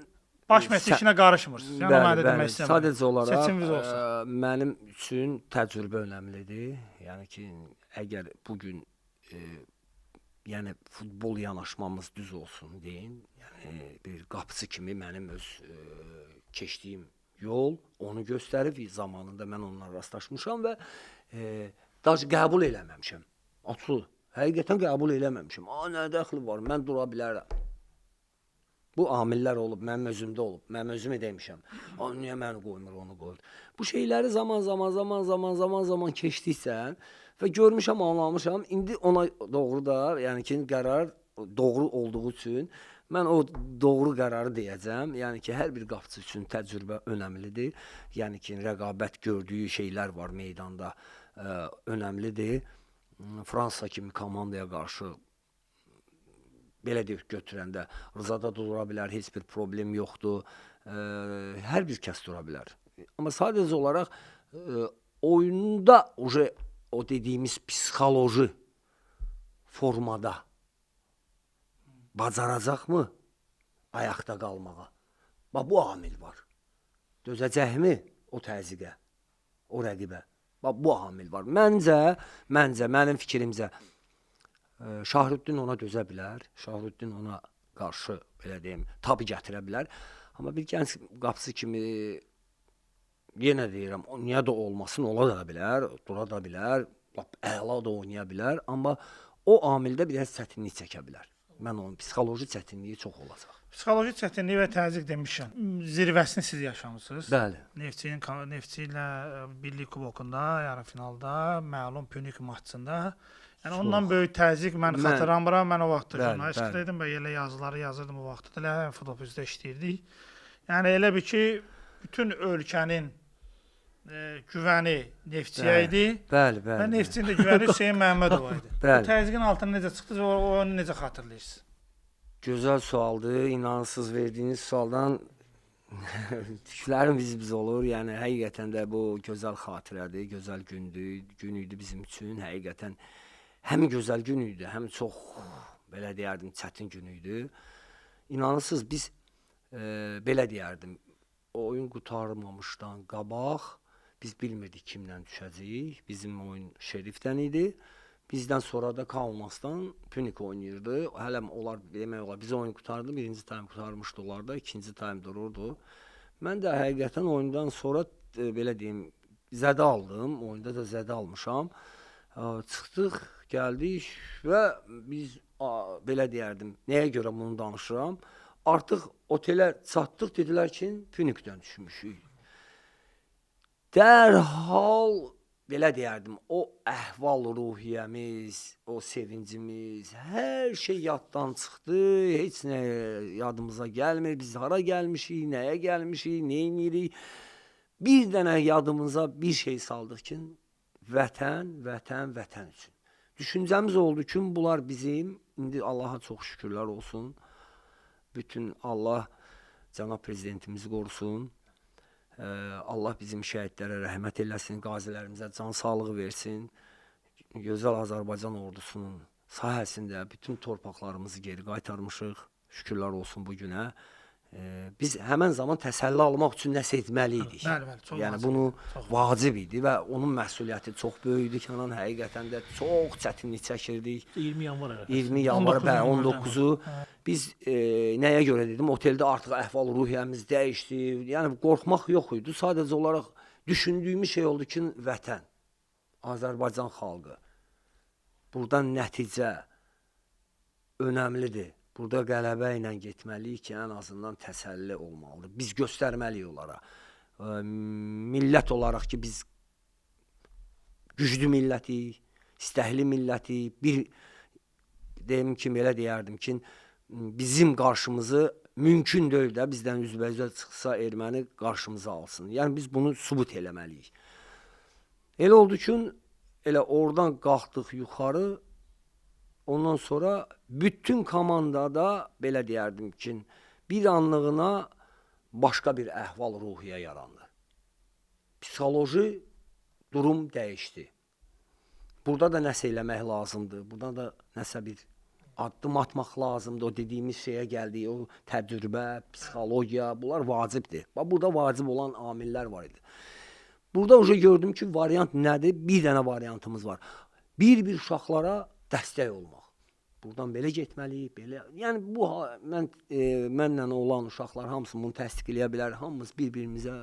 Baş məşqçi işinə qarışmırsınız. Yəni mən də demək istəmirəm. Sadəcə olaraq seçiminiz olsun. Mənim üçün təcrübə önəmlidir. Yəni ki, əgər bu gün yəni futbol yanaşmamız düz olsun deyin, yəni bir qapıçı kimi mənim öz keçdiyim yol onu göstərib, zamanında mən onunla rastlaşmışam və daş qəbul eləməmişəm. Açıq, həqiqətən qəbul eləməmişəm. Nə dəxli var, mən dura bilərəm. Bu amillər olub, mənim özümdə olub, mənim özümü demişəm. Niyə məni qoymur, onu qoyur. Bu şeyləri zaman keçdikcə və görmüşəm, anlamışam. İndi ona doğru da, yəni ki, qərar doğru olduğu üçün mən o doğru qərarı deyəcəm. Yəni ki, hər bir qapıçı üçün təcrübə önəmlidir. Yəni ki, rəqabət gördüyü şeylər var meydanda, önəmlidir. Fransa kimi komandaya qarşı belə deyib götürəndə Rıza da dura bilər, heç bir problem yoxdur. Hər bir kəs dura bilər. Amma sadəcə olaraq oyunda o dediyimiz psixoloji formada bacaracaqmı ayaqda qalmağa? Bax, bu amil var. Dözəcəkmi o təzyiqə, o rəqibə? Bax, bu amil var. Məncə, mənim fikrimcə Şahruddin ona dözə bilər, Şahruddin ona qarşı, belə deyim, tab gətirə bilər. Amma bir gənc qapısı kimi, yenə deyirəm, niyə də olmasın, ola da bilər, dura da bilər, lap əla da oynaya bilər. Amma o amildə biraz çətinlik çəkə bilər. Mən onun psixoloji çətinliyi çox olacaq. Psixoloji çətinlik və təzyiq demişəm. Zirvəsini siz yaşamısınız. Bəli. Neftçi ilə Birlik Kubokunda, yarı finalda, məlum Pünik maçında. Yəni ondan böyük təzyiq mən xatırlamıram. Mən o vaxtda jurnalistdə idim və elə yazıları yazırdım o vaxtda. Elə futbol bizdə işləyirdik. Yəni elə bir ki, bütün ölkənin güvəni Neftçiyə idi. Bəli, bəli. Və Neftçinin də güvəni Hüseyn Məhəmmədova idi. Bu təzyiqin altına necə çıxdınız və o oyunu necə xatırlayırsınız? Gözəl sualdır. İnansız verdiyiniz sualdan tüklərim biz olur. Yəni həqiqətən də bu gözəl xatirədir, gözəl gündür, gün idi bizim üçün. Həqiqətən həm gözəl gün idi, həm çox belə deyərdim çətin gün idi. İnanırsınız biz belə deyərdim, oyun qurtarmamışdan qabaq biz bilmirdik kimlə düşəcəyik. Bizim oyun Şerifdən idi. Bizdən sonra da Kaunasdan Pünik oynayırdı. Hələ onlar demək olar, biz oyun qurtardı. Birinci taym qurtarmışdı onlar da, ikinci taym dururdu. Mən də həqiqətən oyundan sonra belə deyim, zədə aldım. Oyunda da zədə almışam. Çıxdıq, gəldik və biz belə deyərdim, nəyə görə bunu danışıram? Artıq otelə çatdıq, dedilər ki, Pünikdən düşmüşük. Dərhal Belə deyərdim, o əhval-ruhiyyəmiz, o sevincimiz, hər şey yaddan çıxdı. Heç nə yadımıza gəlmir. Biz hara gəlmişik, nəyə gəlmişik, nə edirik? Bir dənə yadımıza bir şey saldıq ki, vətən, vətən, vətən üçün. Düşüncəmiz oldu ki, bunlar bizim, indi Allaha çox şükürlər olsun. Bütün Allah cənab prezidentimizi qorusun. Allah bizim şəhidlərə rəhmət eləsin, qazilərimizə can sağlığı versin. Gözəl Azərbaycan ordusunun sahəsində bütün torpaqlarımızı geri qaytarmışıq. Şükürlər olsun bu günə. Biz həmən zaman təsəlli almaq üçün nəsə etməli idik. Bəli, bəli, çox Yəni vacib. bunu Çox vacib idi və onun məsuliyyəti çox böyük idi Kənan. Həqiqətən də çox çətinlik çəkirdik. 20 yanvar ərəfəsi. 20 yanvar, 19 bəli, yanvarda. 19-u biz nəyə görə dedim, oteldə artıq əhval-ruhiyyəmiz dəyişdi. Yəni qorxmaq yox idi. Sadəcə olaraq düşündüyümüz şey oldu ki, vətən, Azərbaycan xalqı. Buradan nəticə önəmlidir. Burada qələbə ilə getməliyik ki, ən azından təsəlli olmalıdır. Biz göstərməliyik onlara. Millət olaraq ki, biz güclü millətik, istəkli millətik. Bir deyim ki, belə deyərdim ki, bizim qarşımızı mümkün deyil də bizdən üzbəüzə çıxsa erməni qarşımıza alsın. Yəni biz bunu sübut eləməliyik. Elə oldu ki, elə oradan qalxdıq yuxarı. Ondan sonra bütün komandada belə deyərdim ki, bir anlığına başqa bir əhval-ruhiyyə yarandı. Psixoloji durum dəyişdi. Burada da nəsə eləmək lazımdır. Burada da nəsə bir addım atmaq lazımdır. O dediyimiz şeyə gəldik, o təcrübə, psixologiya, bunlar vacibdir. Bax burada vacib olan amillər var idi. Burada uje gördüm ki, variant nədir? Bir dənə variantımız var. Bir-bir uşaqlara dəstək olmaq. Buradan belə getməliyik, belə. Yəni bu mən mənlə olan uşaqlar hamısı bunu təsdiq eləyə bilər. Hamımız bir-birimizə,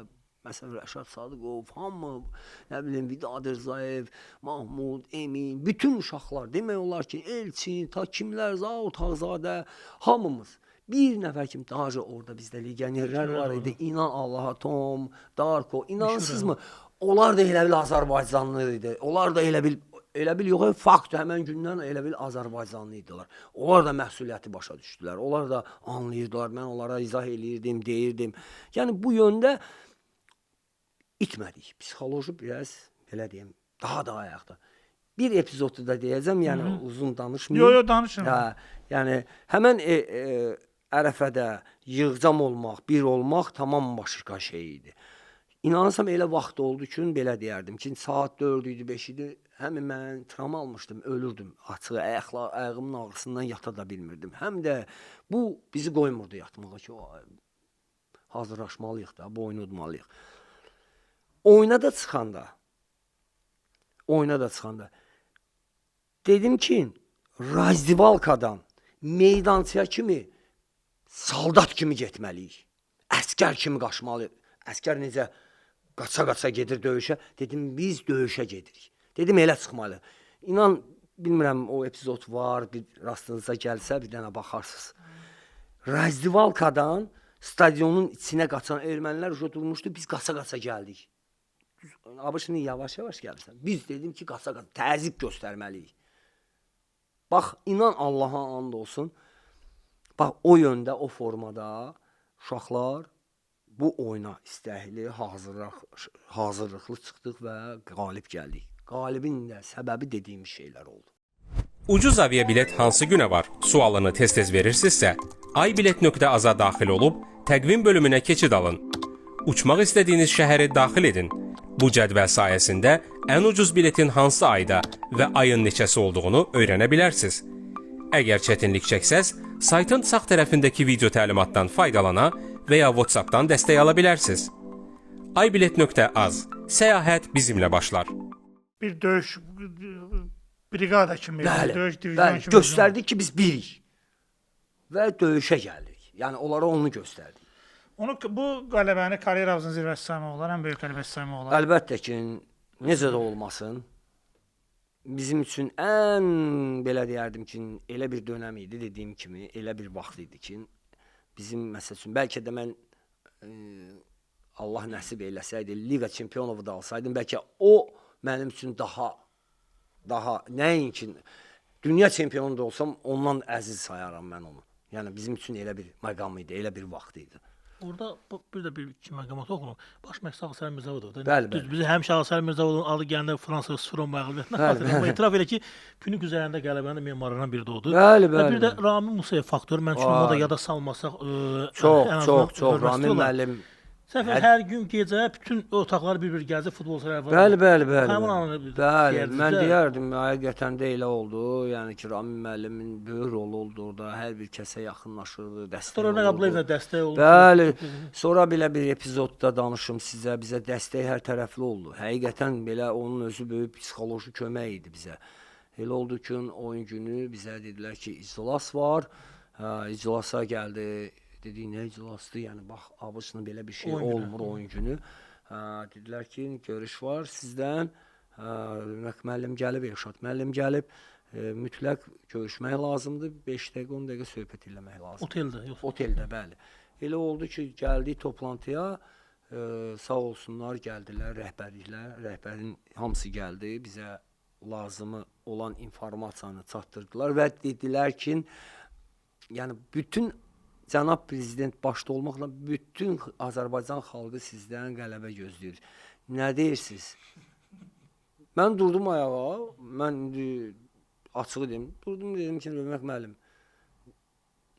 məsələn Rəşad Sadıqov, hamı, nə bilim Vidad Rzayev, Mahmud, Emin, bütün uşaqlar demək olar ki, Elçin, ta kimlər, Zaur Tağzadə, hamımız bir nəfər kim, daha orada bizdə legionerlər var idi. İnan Allaha, Tom, Darko, inansızmı? Onlar da elə bil Azərbaycanlı idi. Onlar da elə bil yox, fakt həmən gündən elə bil Azərbaycanlı idilər. Onlar da məsuliyyəti başa düşdülər. Onlar da anlayırdılar. Mən onlara izah eləyirdim, deyirdim. Yəni bu yöndə itmədik. Psixoloji biraz belə deyim, daha da ayaqda. Bir epizodu da deyəcəm, yəni uzun danışmayım. Yo, yo, danışın. Hə, yəni həmən ərəfədə yığcam olmaq, bir olmaq tamam başqa şey idi. İnanırsam elə vaxt oldu ki, belə deyərdim ki, saat 4 idi, 5 idi. Həm mən travma almışdım, ölürdüm. Açığı ayağımın ağrısından yata da bilmirdim. Həm də bu bizi qoymurdu yatmağa ki, hazırlaşmalıyıq da, bu oyunu udmalıyıq. Oyuna da çıxanda dedim ki, razdivalkadan meydançıya kimi saldat kimi getməliyik. Əskər kimi qaçmalıyıq. Əskər necə qaça-qaça gedir döyüşə. Dedim, biz döyüşə gedirik. Dedim, elə çıxmalıyıq. İnan, bilmirəm, o epizod var, bir rastınıza gəlsə bir dənə baxarsınız. Razdivalkadan stadionun içinə qaçan ermənilər uca durmuşdu, biz qaça-qaça gəldik. Abi, şimdi yavaş-yavaş gəlirsən. Biz dedim ki, qaça-qaça, təzyiq göstərməliyik. Bax, inan Allaha and olsun. Bax, o yöndə, o formada uşaqlar bu oyuna istəkli, hazırlıqlı çıxdıq və qalib gəldik. Qalibin də səbəbi dediyimiz şeylər oldu. Ucuz aviabilet hansı günə var? Sualını tez-tez verirsinizsə, aybilet.aza daxil olub təqvim bölümünə keçid alın. Uçmaq istədiyiniz şəhəri daxil edin. Bu cədvəl sayəsində ən ucuz biletin hansı ayda və ayın neçəsi olduğunu öyrənə bilərsiniz. Əgər çətinlik çəksəz, saytın sağ tərəfindəki video təlimatdan faydalana və ya WhatsApp-dan dəstək ala bilərsiniz. Aybilet.az Səyahət bizimlə başlar. Bir döyüş briqada kimi, Bəli, döyüş divizyonu bəli. kimi. Göstərdik ki, biz birik və döyüşə gəldik. Yəni onlara onu göstərdik. Onu bu qələbəni karyeranızın zirvəsi saymaq olar, ən böyük qələbəsi saymaq olar. Əlbəttə ki, necə də olmasın, bizim üçün ən belə deyərdim ki, elə bir dönəm idi, dediyim kimi, elə bir vaxt idi ki, bizim məsəl üçün bəlkə də mən Allah nəsib eləsəydi, Liqa Çempionovu da alsaydım, bəlkə o Mənim üçün daha nəinki dünya çempionu da olsam ondan əziz sayaram mən onu. Yəni bizim üçün elə bir məqam idi, elə bir vaxt idi. Orada bir də bir iki məqama toxunum. Baş məşqçi Ağasəlim Mirzəvadov da. Bəli, Düz bəli. bizi həmişə Ağasəlim Mirzəvadovun adı gələndə Fransa 0-10 məğlubiyyətinə xatırlayır. Amma etiraf elə ki, Pünük üzərində qələbənin memarlarından biri də odur. Bəli, Və bəli. bir də Ramin Musayev faktoru mən üçün onu da Vay. yada salmasaq, Çox, ən azından çox, çox hörmətli Ramin olar. müəllim. Səfər hər gün gecə bütün otaqları bir-bir gəzib futbolçular var. Bəli, bəli, bəli. Həmin bəli. anı bir Bəli, deyərdiniz mən də. deyərdim, həqiqətən də elə oldu. Yəni ki, Ramin müəllimin böyük rolu oldu orada. Hər bir kəsə yaxınlaşırdı, dəstək Sonra Rövnəq olurdu. Abdullayevlə dəstək oldu. Bəli. Sonra belə bir epizodda danışım sizə. Bizə dəstək hər tərəfli oldu. Həqiqətən belə onun özü böyük psixoloji kömək idi bizə. Elə oldu ki, oyun günü bizə dedilər ki, iclas var. Hə, iclasa gəldi. Dedik, nə iclasdır? Yəni bax, abısına belə bir şey Oyun günü. olmur oyun günü. Hə, dedilər ki, görüş var sizdən. Hə, Rövnəq müəllim gəlib, Elşad müəllim gəlib. Mütləq görüşmək lazımdır. 5 dəqiqə, 10 dəqiqə söhbət eləmək lazımdır. Oteldə yoxsa? Oteldə, bəli. Elə oldu ki, gəldik toplantıya, sağ olsunlar, gəldilər rəhbərliklər, rəhbərin hamısı gəldi, bizə lazımı olan informasiyanı çatdırdılar və dedilər ki, yəni bütün cənab prezident başda olmaqla bütün Azərbaycan xalqı sizdən qələbə gözləyir. Nə deyirsiniz? Mən durdum ayağa, mən indi açığı deyim, durdum dedim ki, Rövnəq müəllim,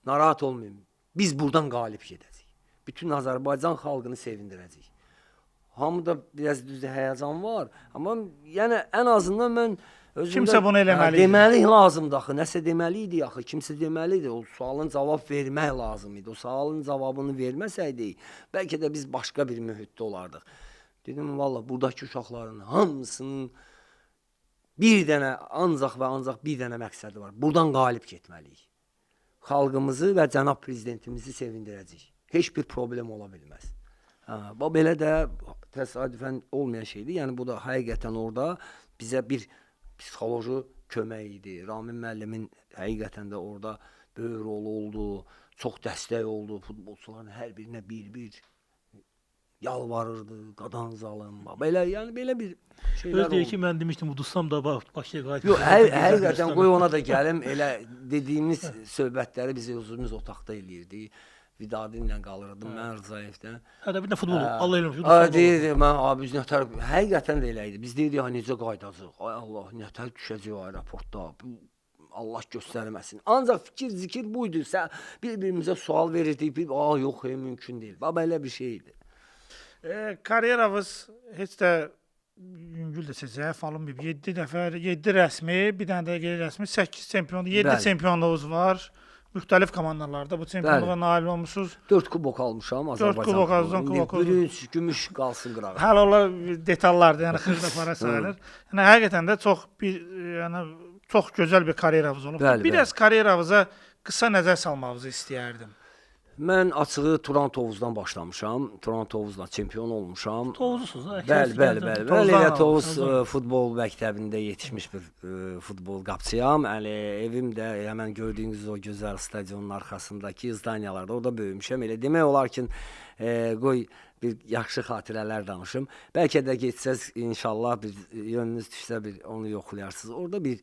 narahat olmayın. Biz buradan qalib gedəcəyik. Bütün Azərbaycan xalqını sevindirəcəyik. Hamıda biraz düzdür həyəcan var, amma yəni ən azından mən özümdə Kimsə bunu eləməli idi. Deməli lazımdı axı, nəsə deməli idi axı, kimsə deməli idi. O sualın cavab vermək lazım idi. O sualın cavabını verməsəydik, bəlkə də biz başqa bir mühitdə olardıq. Dedim vallah buradakı uşaqların hamısının bir dənə ancaq və ancaq bir dənə məqsədi var. Buradan qalib getməliyik. Xalqımızı və cənab prezidentimizi sevindirəcəyik. Heç bir problem ola bilməz. Hə, bax belə də təsadüfən olmayan şeydir. Yəni bu da həqiqətən orada bizə bir psixoloji kömək idi. Ramin müəllimin həqiqətən də orada böyük rolu oldu. Çox dəstək oldu futbolçuların hər birinə bir-bir yalvarırdı, qadan zalım. Belə yəni belə bir şeylər Öz deyir oldu. ki, mən demişdim udursam da bax Bakıya qayıt. Yox, həqiqətən qoy ona da gəlim. Elə dediyimiz söhbətləri biz özümüz otaqda eləyirdik. Vidadi ilə qalırdım, mən Rızayevdən. Hə də bir də futbol. Allah eləmiş. Hə, deyirdi, mən abi biz nətər həqiqətən də elə idi. Biz deyirdik, ay necə qayıdacağıq? Ay Allah, nətər düşəcəyik aeroportda? Allah göstərməsin. Ancaq fikir zikir bu idi. Bir-birimizə sual verirdik. Bir, yox, mümkün deyil. Bax belə bir şey idi. Karyeranız heç də yüngül desə zəif alınmayıb. 7 dəfə, 7 rəsmi, bir dənə də qeyri-rəsmi, 8 çempionluq, 7 Bəli. çempionluğunuz var. Müxtəlif komandalarda bu çempionluğa nail olmusunuz. 4 kubok almışam Azərbaycan. 4 kubok, Azərbaycan İndi kuboku. Bürünc, gümüş qalsın qırağa. Hələ onlar detallardır, yəni xırda para sayılır. Yəni həqiqətən də çox bir yəni çox gözəl bir karyeranız olub. Bəli, Biraz karyeranıza qısa nəzər salmağınızı istəyərdim. Mən açığı Turan Tovuzdan başlamışam. Turan Tovuzla çempion olmuşam. Tovuzlusunuz, ha? Bəli, bəli, bəli. Mən Tovuzdan elə alın, Tovuz Tovuzdan. futbol məktəbində yetişmiş bir futbol qapçıyam. Yəni evim də həmən gördüyünüz o gözəl stadionun arxasındakı zdaniyalarda orada böyümüşəm. Elə demək olar ki, qoy bir yaxşı xatirələr danışım. Bəlkə də getsəz inşallah bir yönünüz düşsə bir onu yoxlayarsınız. Orada bir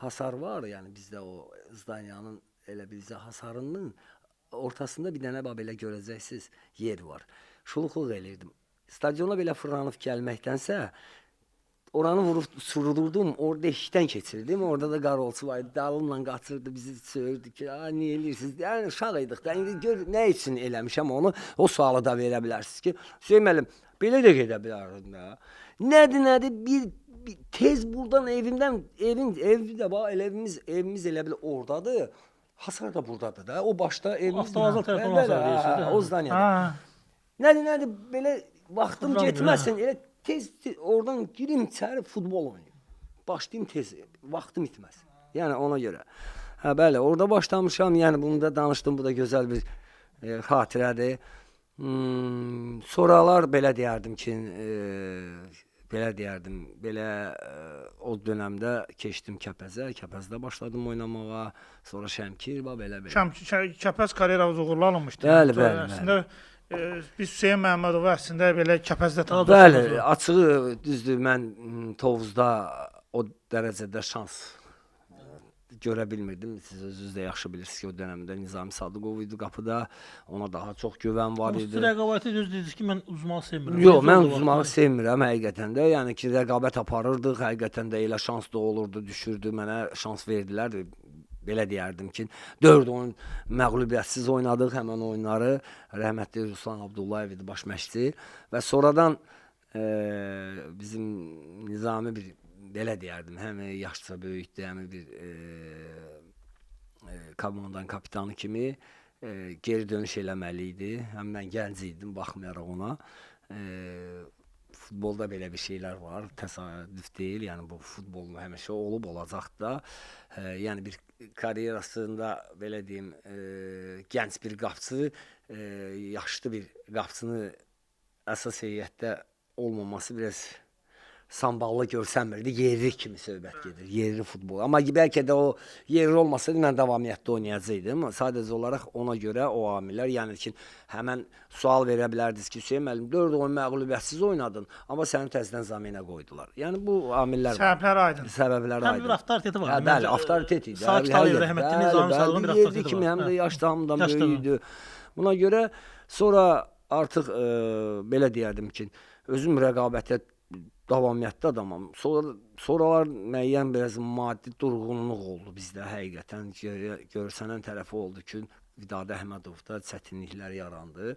hasar var, yəni bizdə o zdaniyanın elə bizə hasarının ortasında bir dənə bax belə görəcəksiniz yer var. Şuluqluq elirdim. Stadiona belə fırlanıb gəlməkdənsə oranı vurub surudurdum, orada deşikdən keçirdim. Orada da qarolçu var idi, dalımla qaçırdı, bizi söyürdü ki, "A, niyə eləyirsiniz?" Yəni uşaq idik də. İndi gör nə üçün eləmişəm onu, o sualı da verə bilərsiniz ki, Hüseyn müəllim, belə də gedə bilərdim də. Nədir, bir tez buradan evimdən, evim də bax, elə evimiz elə bil oradadır. Hasar da buradadır da. O başda evimiz. Avtovazal tərəfdən olan hasar deyirsiniz, O zdaniyada. Ha. Nədir, belə vaxtım Fırlanmır, getməsin, elə tez oradan girim içəri futbol oynayım. Başlayım tez, vaxtım itməsin. Yəni ona görə. Hə, bəli, orada başlamışam. Yəni bunu da danışdım, bu da gözəl bir xatirədir. Sonralar belə deyərdim ki, belə o dönəmdə keçdim Kəpəzə, Kəpəzdə başladım oynamağa, sonra Şəmkir, bax belə. Kəpəz karyeranız uğurlu alınmışdı. Bəli, bəli, Əslində Biz Hüseyn Məhəmmədovu əslində belə Kəpəzdə tanıdıq. Bəli, açığı düzdür, mən Tovuzda o dərəcədə şans görə bilmirdim. Siz özünüz də yaxşı bilirsiniz ki, o dönəmdə Nizami Sadıqov idi qapıda. Ona daha çox güvən var Amma idi. siz rəqabəti düz dediniz ki, mən uzmağı sevmirəm. Yox, Necə mən oldu udmağı vaxtı? sevmirəm həqiqətən də. Yəni ki, rəqabət aparırdıq, həqiqətən də elə şans da olurdu, düşürdü, mənə şans verdilər. Belə deyərdim ki, 4 oyun məğlubiyyətsiz oynadıq həmin oyunları. Rəhmətli Ruslan Abdullayev idi baş məşqçi və sonradan bizim Nizami bir belə deyərdim, həm yaşca böyükdü, həm bir komandanın kapitanı kimi geri dönüş eləməli idi. Həm mən gənc idim, baxmayaraq ona. Futbolda belə bir şeylər var, təsadüf deyil. Yəni bu futbolun həmişə olub, olacaq da. Yəni bir karyerasında belə deyim, gənc bir qapçı, yaşlı bir qapçını əsas heyətdə olmaması biraz samballı görsənmirdi. Yerli kimi söhbət gedir, yerli futbol. Amma bəlkə də o yerli olmasaydı mən davamiyyətdə oynayacaqdım. Sadəcə olaraq ona görə o amillər, yəni ki, həmən sual verə bilərdiniz ki, Hüseyn müəllim 4 oyun məğlubiyyətsiz oynadın, amma səni təzədən zaminə qoydular. Yəni bu amillər var. Səbəblər aydın. Səbəblər Həm aydın. bir avtoriteti var. Hə, bəli, avtoritet idi. Sakit Əliyev rəhmətli Nizami Sadıqovun bir avtoriteti kimi var. həm də Hə. yaşda hamıdan Yaşda böyük idi. Buna görə sonra artıq belə deyərdim ki, özüm rəqabətə davamiyyətli adamam. Sonralar müəyyən biraz maddi durğunluq oldu bizdə həqiqətən. Görsənən tərəfi oldu ki, Vidadi Əhmədovda çətinliklər yarandı.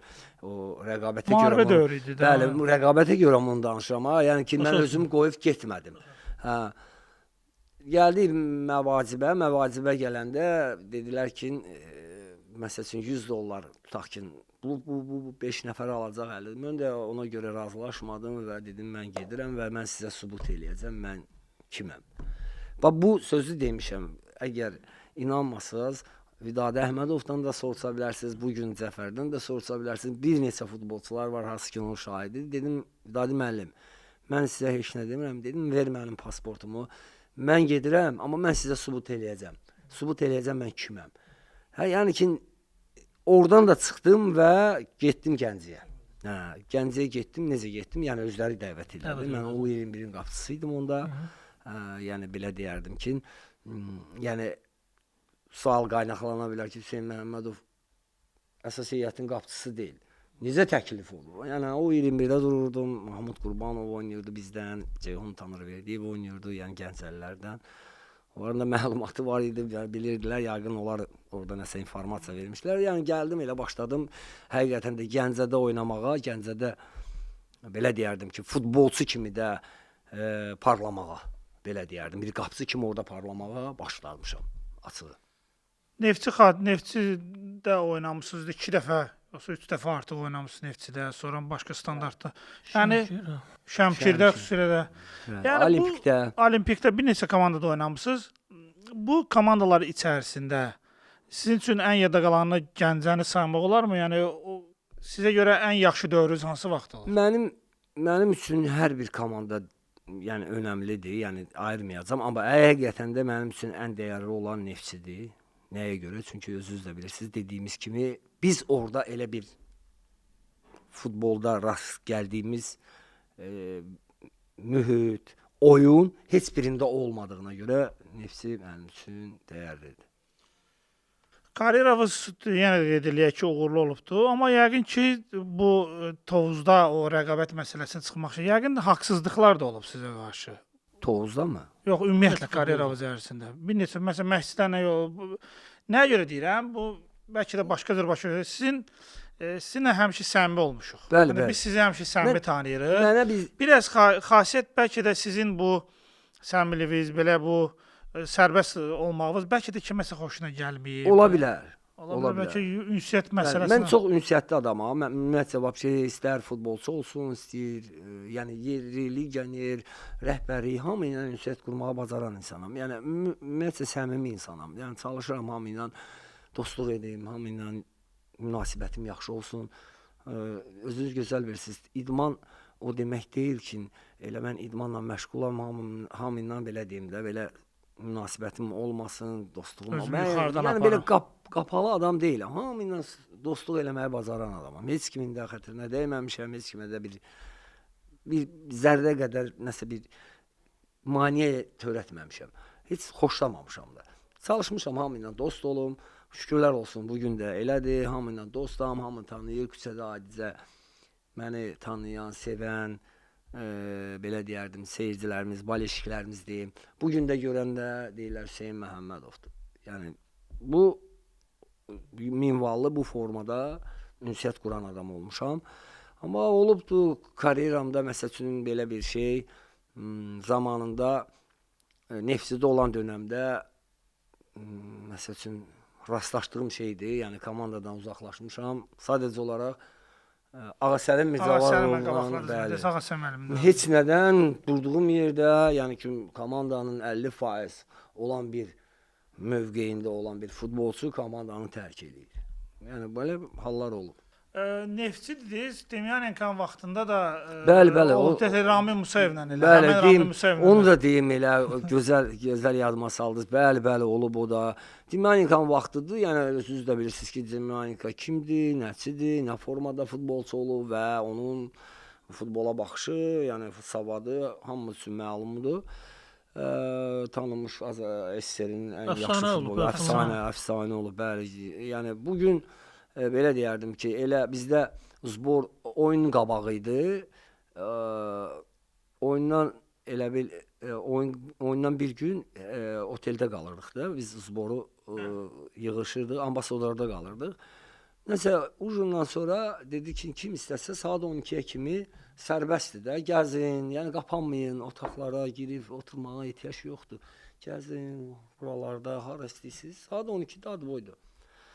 O rəqabətə Müharibə görə dövrü idi də. Bəli, rəqabətə görə bunu danışıram ha. Yəni ki, mən Başa özümü qoyub getmədim. Hə. Gəldik məvacibə, məvacibə gələndə dedilər ki, məsəl üçün 100 dollar tutaq ki, bu 5 nəfər alacaq əli. Mən də ona görə razılaşmadım və dedim mən gedirəm və mən sizə sübut eləyəcəm mən kiməm. Bax bu sözü demişəm. Əgər inanmasaz Vidadi Əhmədovdan da soruşa bilərsiniz, bu gün Cəfərdən də soruşa bilərsiniz. Bir neçə futbolçular var, hansı ki onun şahididir. Dedim Vidadi müəllim, mən sizə heç nə demirəm. Dedim ver mənim pasportumu. Mən gedirəm, amma mən sizə sübut eləyəcəm. Sübut eləyəcəm mən kiməm. Hə, yəni ki oradan da çıxdım və getdim Gəncəyə. Hə, Gəncəyə getdim, necə getdim? Yəni özləri dəvət elədi. Mən o 21-in qapıçısı idim onda. Hə, yəni belə deyərdim ki, yəni sual qaynaqlana bilər ki, Hüseyn Məhəmmədov əsas heyətin qapıçısı deyil. Necə təklif olur? Yəni o 21-də dururdum, Mahmud Qurbanov oynayırdı bizdən, Ceyhun Tanrıverdiyev oynayırdı, yəni Gəncəlilərdən. Onların da məlumatı var idi, yəni bilirdilər, yəqin onlar orada nəsə informasiya vermişlər. Yəni gəldim, elə başladım həqiqətən də Gəncədə oynamağa, Gəncədə belə deyərdim ki, futbolçu kimi də parlamağa, belə deyərdim. Bir qapıçı kimi orada parlamağa başlamışam açığı. Neftçidə oynamısınız 2 dəfə, yoxsa 3 dəfə artıq oynamısınız Neftçidə, sonra başqa standartda. Yəni Şəmkirdə xüsusilə də. Yəni Olimpikdə. Olimpikdə bir neçə komandada oynamısınız. Bu komandalar içərisində sizin üçün ən yadda qalanını Gəncəni saymaq olarmı? Yəni o, sizə görə ən yaxşı dövrünüz hansı vaxt olub? Mənim üçün hər bir komanda yəni önəmlidir, yəni ayırmayacağam, amma həqiqətən də mənim üçün ən dəyərli olan Neftçidir. Nəyə görə? Çünki özünüz də bilirsiniz, dediyimiz kimi biz orada elə bir futbolda rast gəldiyimiz mühit, oyun heç birində olmadığına görə Neftçi mənim üçün dəyərlidir. Karyeranız yenə də qeyd eləyək ki, uğurlu olubdu, amma yəqin ki, bu Tovuzda o rəqabət məsələsinin çıxmaq üçün yəqin haqsızlıqlar da olub sizə qarşı. Tovuzda mı? Yox, ümumiyyətlə karyeranız ərzində. Bir neçə məsələn məşqçilərlə yox. Nəyə görə deyirəm? Bu bəlkə də başqa cür başa düşür. Sizinlə həmişə səmimi olmuşuq. Bəli, yəni, bəli. Biz sizi həmişə səmimi tanıyırıq. Mənə biz Biraz xasiyyət bəlkə də sizin bu səmimiliyiniz, belə bu sərbəst olmağınız bəlkə də kiməsə xoşuna gəlməyib. Ola bilər. Ola bilər. Bəlkə ünsiyyət məsələsinə. Mən çox ünsiyyətli adamam. Mən ümumiyyətcə vəbşə istər futbolçu olsun, istəyir, yəni yerli, legioner, rəhbəri, hamı ilə ünsiyyət qurmağı bacaran insanam. Yəni ümumiyyətcə səmimi insanam. Yəni çalışıram hamı ilə dostluq edim, hamı ilə münasibətim yaxşı olsun. Özünüz gözəl bilirsiniz. İdman o demək deyil ki, elə mən idmanla məşğulam, hamı ilə belə deyim də, belə münasibətim olmasın, dostluğum olmasın. Özümü yuxarıdan yəni aparım. Belə qapalı adam deyiləm. Hamı ilə dostluq eləməyi bacaran adamam. Heç kimin də xətrinə dəyməmişəm, heç kimə də bir zərrə qədər nəsə bir maneə törətməmişəm. Heç xoşlamamışam da. Çalışmışam hamı ilə dost olum. Şükürlər olsun, bu gün də elədir. Hamı ilə dostam, hamı tanıyır. Küçədə adicə məni tanıyan, sevən, belə deyərdim, seyircilərimiz, baleşiklərimiz deyim. Bu gün də görəndə deyirlər Hüseyn Məhəmmədovdur. Yəni bu minvallı, bu formada ünsiyyət quran adam olmuşam. Amma olubdu karyeramda məsəl üçün belə bir şey, zamanında Neftçidə olan dönəmdə məsəl üçün rastlaşdığım şeydir. Yəni komandadan uzaqlaşmışam. Sadəcə olaraq Ağasəlim Mirzəvarovla, bəli. Heç nədən durduğum yerdə, yəni ki, komandanın 50% olan bir mövqeyində olan bir futbolçu komandanı tərk eləyir. Yəni belə hallar olub. Neftçi dediniz, Demyanenkonun vaxtında da bəli, bəli, olub Ramin Musayevlə elə. Bəli, deyim, onu da deyim elə, gözəl yadıma saldınız. Bəli, bəli, olub o da. Demyanenkonun vaxtıdır, yəni özünüz də bilirsiniz ki, Demyanenko kimdir, nəçidir, nə formada futbolçu olub və onun futbola baxışı, yəni savadı hamımız üçün məlumdur. Tanınmış SSR-in ən yaxşı futbolu, əfsanə olub, bəli. Yəni bugün belə deyərdim ki, elə bizdə zbor oyun qabağı idi. Oyundan elə bil oyundan bir gün oteldə qalırdıq da. Biz zboru yığışırdıq, ambasadorda qalırdıq. Nəsə ujundan sonra dedi ki, kim istəsə saat 12-yə kimi sərbəstdir də, gəzin, yəni qapanmayın, otaqlara girib oturmağa ehtiyac yoxdur. Gəzin buralarda, hara istəyirsiniz. Saat 12-də adboydu.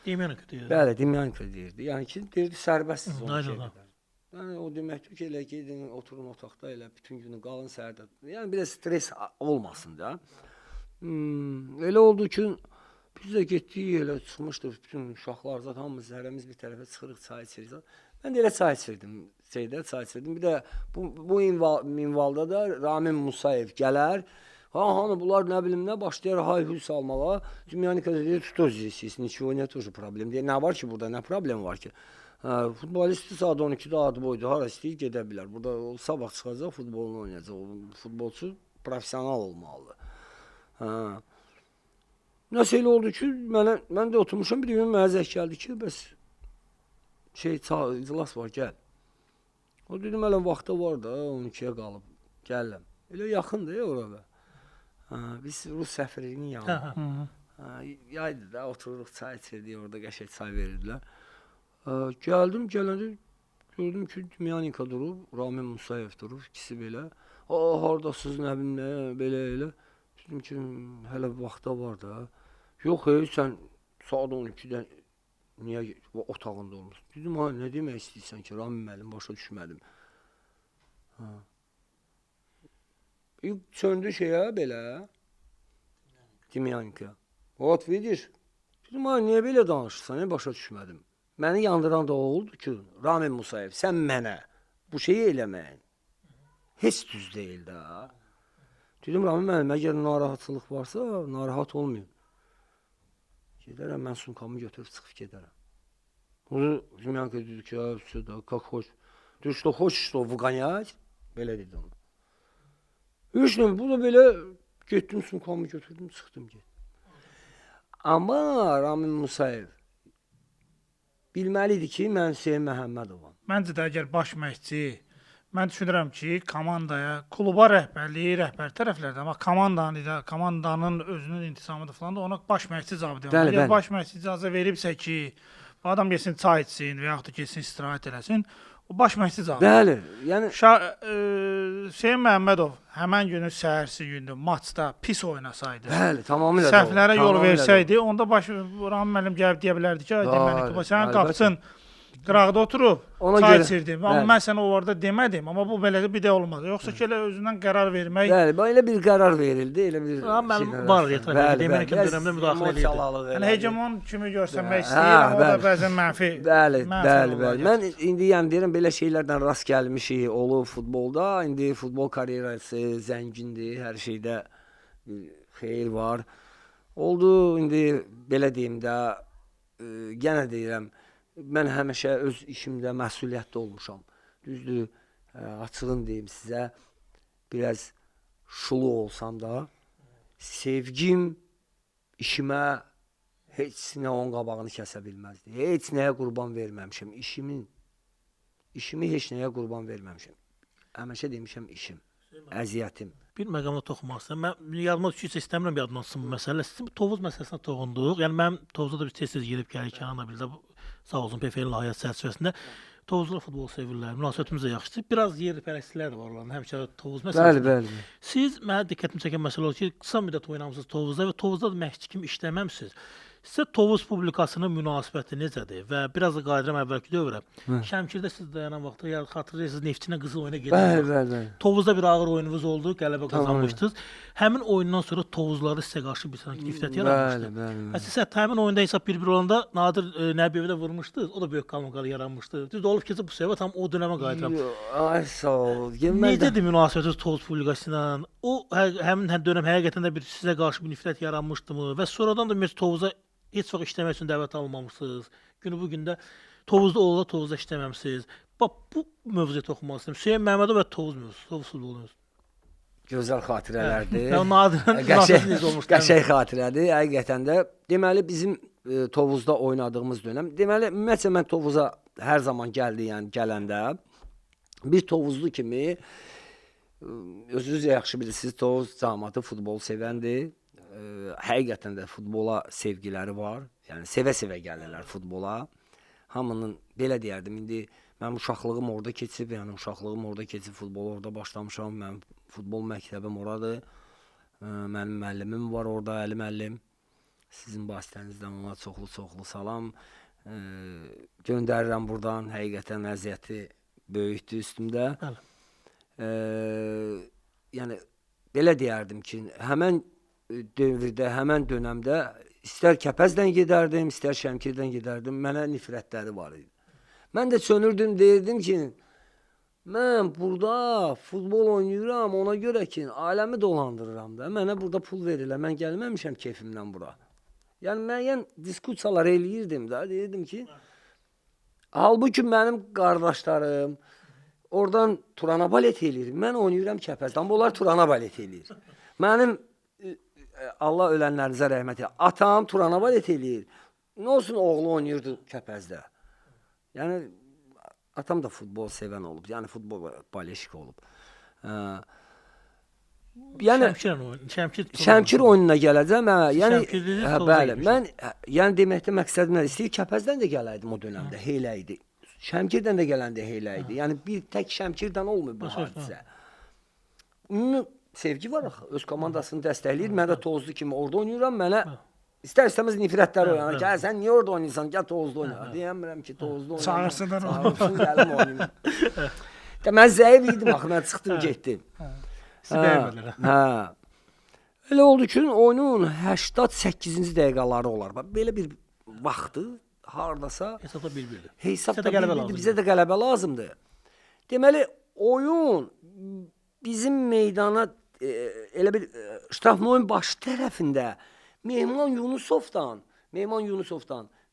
Demyanenko deyirdi. Bəli, Demyanenko deyirdi. Yəni ki, deyirdi sərbəstsiz 12-yə qədər. Yəni o deməkdir ki, elə gedin, oturun otaqda, elə bütün günü qalın səhərdə. Yəni biraz stres olmasın da. Elə oldu ki, biz də getdik, elə çıxmışdıq bütün uşaqlar zat, hamımız hərəmiz bir tərəfə çıxırıq, çay içirik zat. Mən də elə çay içirdim, şeydə çay içirdim. Bir də bu minvalda da Ramin Musayev gələr. Ha, hani bunlar nə bilim nə başlayar hay-huy salmağa. Demyanenko deyir, что здесь, ничего нет, тоже problem. Deyir, nə var ki burada, nə problem var ki? Hə, futbolisti saat 12-də adboydu, hara istəyir gedə bilər. Burada o sabah çıxacaq, futbolunu oynayacaq. O futbolçu professional olmalıdır. Hə. Nəsə elə oldu ki, mən də oturmuşam, bir gün mənə zəng gəldi ki, bəs şey, iclas var, gəl. O dedim, hələ vaxta var da, 12-yə qalıb, gələm. Elə yaxındır ora be. Hə, biz Rus səfirliyinin yanı. Hə, yaydı da, otururuq, çay içirdik, orada qəşəng çay verirdilər. Gəldim, gələndə gördüm ki, Demyanenko durub, Ramin Musayev durub, ikisi belə. Hardasınız, nə bilim, nə, belə elə. Dedim ki, hələ vaxta var da. Yox, ey, sən saat 12-də niyə otağında olmuşsun? Dedim, ha, nə demək istəyirsən ki, Ramin müəllim, başa düşmədim. Hə. Söndü şeyə belə, Demyanenko. Vot, vidiş. Dedim, ha, niyə belə danışırsan, başa düşmədim. Məni yandıran da o oldu ki, Ramin Musayev, sən mənə bu şeyi eləməyin. Heç düz deyil də. Dedim, Ramin müəllim, əgər narahatçılıq varsa, narahat olmayın. Gedərəm, mən sumkamı götürüb çıxıb gedərəm. Demyanenko dedi ki, как хочешь. Ты что, хочешь, что выгонять? Belə dedi ona. Üç nömrə, bu da belə getdim, sumkamı götürdüm, çıxdım, getdim. Amma Ramin Musayev bilməli idi ki, mən Hüseyn Məhəmmədovam. Məncə də əgər baş məşqçi, mən düşünürəm ki, komandaya, kluba rəhbərliyi, rəhbər tərəflərdə, amma komandanın özünün intizamıdır falan da ona baş məşqçi cavab deyir. Əgər baş məşqçi icazə veribsə ki, bu adam getsin çay içsin və yaxud da getsin istirahət eləsin, o baş məşqçi cavab. Bəli, yəni Hüseyn Məhəmmədov həmən günü səhərsi gündü maçda pis oynasaydı, bəli, tamamilə səhvlərə yol versəydi, onda baş Ramin müəllim gəlib deyə bilərdi ki, deməli, sənin qapısın qıraqda oturub, çay içirdim. Amma mən sənə o orada demədim, amma bu belə bir də olmaz. Yoxsa ki, elə özündən qərar vermək... Bəli, elə bir qərar verildi, elə bir... Ramin var etiraf Demyanenko dönəmdə müdaxilə eləyirdi. Yəni, hegemon kimi göstərmək istəyir, amma o da bəzən mənfi. Bəli, bəli, bəli. Mən indi yəni deyirəm, belə şeylərdən rast gəlmişik, olub futbolda. İndi futbol karyerası zəngindir, hər şeydə xeyir var. Oldu, indi belə deyim də, yenə deyirəm, Mən həmişə öz işimdə məsuliyyətli olmuşam. Düzdür, açığın deyim sizə, biraz şulu olsam da, sevgim işimə heç nə onun qabağını kəsə bilməzdi. Heç nəyə qurban verməmişəm. İşimi heç nəyə qurban verməmişəm. Həmişə demişəm işim, əziyyətim. Bir məqama toxunmaq istəyirəm. Mən yadıma düşürsə istəmirəm yadımdan çıxsın bu məsələ. Sizin bu Tovuz məsələsinə toxunduq. Yəni mənim Tovuzda da biz tez-tez gedib gəlirik Kənanla birdə sağ olsun PFL layihəsi çərçivəsində. Tovuzlular futbol sevirlər, münasibətimiz də yaxşıdır. Biraz yerpərəstlər də var onların, həmişə Tovuz məsələsində. Bəli, bəli. Siz mənə diqqətimi çəkən məsələ oldu ki, qısa müddət oynamısınız Tovuzda və Tovuzda da məşqçi kimi işləməmisiniz. Sizə Tovuz publikasının münasibəti necədir? Və biraz da qayıdıram əvvəlki dövrə. Şəmkirdə siz dayanan vaxtda, yəni xatırlayırsınız, Neftçi ilə qızıl oyuna gedən Bəli, vaxt. bəli, bəli. Tovuzda bir ağır oyununuz oldu, qələbə qazanmışdınız. Həmin oyundan sonra Tovuzları sizə qarşı bir sanki nifrət yaranmışdı. Bəli, bəli, bəli. Siz hətta həmin oyunda hesab 1-1 olanda Nadir Nəbiyevi də vurmuşdunuz. O da böyük qalmaqal yaranmışdı. Düzdür, olub ki, bu səbəbə tam o dönəmə qayıdıram. Ay sağ ol. Necədir münasibətiniz Tovuz publikası ilə? O həmin dönəm həqiqətən də bir sizə qarşı bir nifrət yaranmışdımı? Və sonradan da ümumiyyətlə Tovuza heç vaxt işləmək üçün dəvət almamışsınız. Günü bu gündə Tovuzda olanda Tovuzda işləməmisiniz. Bax bu mövzuya toxunmaq istəyirəm. Hüseyn Məmmədov və Tovuz mövzusu, Tovuz futbolu mövzusu. Gözəl xatirələrdir. Yəni Nadirin münasibəti necə olmuşdu? Qəşəng xatirədir. Həqiqətən də. Deməli bizim Tovuzda oynadığımız dönəm. Deməli ümumiyyətcə mən Tovuza hər zaman gəldi, yəni gələndə bir Tovuzlu kimi özünüz də yaxşı bilirsiniz, Tovuz camaatı futbol sevəndir. Həqiqətən də futbola sevgiləri var. Yəni sevə-sevə gəlirlər futbola. Hamının belə deyərdim, indi mənim uşaqlığım orada keçib, yəni uşaqlığım orada keçib, futbola orada başlamışam. Mənim futbol məktəbim oradır. Mənim müəllimim var orada, Əli müəllim. Sizin vasitənizdən ona çoxlu-çoxlu salam göndərirəm buradan. Həqiqətən əziyyəti böyükdür üstümdə. Bəli. Yəni belə deyərdim ki, həmən dövrdə, həmən dönəmdə istər Kəpəzdən gedərdim, istər Şəmkirdən gedərdim, mənə nifrətləri var idi. Mən də çönürdüm, deyirdim ki, mən burada futbol oynayıram, ona görə ki, ailəmi dolandırıram da, mənə burada pul verirlər, mən gəlməmişəm keyfimdən bura. Yəni, müəyyən diskussiyalar eləyirdim də, deyirdim ki, halbuki mənim qardaşlarım oradan Turana balet eləyir, mən oynayıram Kəpəzdən, amma onlar Turana balet eləyir. Mənim, Allah ölənlərinizə rəhmət elə, atam Turana balet eləyir. Nə olsun oğlu oynayırdı Kəpəzdə. Yəni, atam da futbol sevən olub, yəni futbol baleşik olub. Yəni Şəmkir oyununa gələcəm. Hə, yəni bəli, mən yəni deməkdə məqsədim nədir? İstəyir Kəpəzdən də gələydim o dönəmdə, heylə idi. Şəmkirdən də gələndə heylə idi. Yəni bir tək Şəmkirdən olmuyor bu hadisə. Ümumi sevgi var axı. Öz komandasını dəstəkləyir. Mən də Tovuzlu kimi orada oynayıram. Mənə istər-istəməz nifrətlər oyanır. Gəl sən niyə orada oynayırsan? Gəl Tovuzda oyna. Deyəmirəm ki, Tovuzda oynayım. Çağırsınlar onu. Çağırsın, gəlim oynayım. Də mən zəif idim axı, mən çıxdım, getdim. Sizi bəyənmədilər. Hə. Elə oldu ki, oyunun 88-ci dəqiqələri olar. Bax, belə bir vaxtı hardasa hesabda bir-birdir. Hesabda bir-birdir, bizə də qələbə lazımdır. Deməli, oyun bizim meydana elə bir ştrafnoyun baş tərəfində Mehman Yunusovdan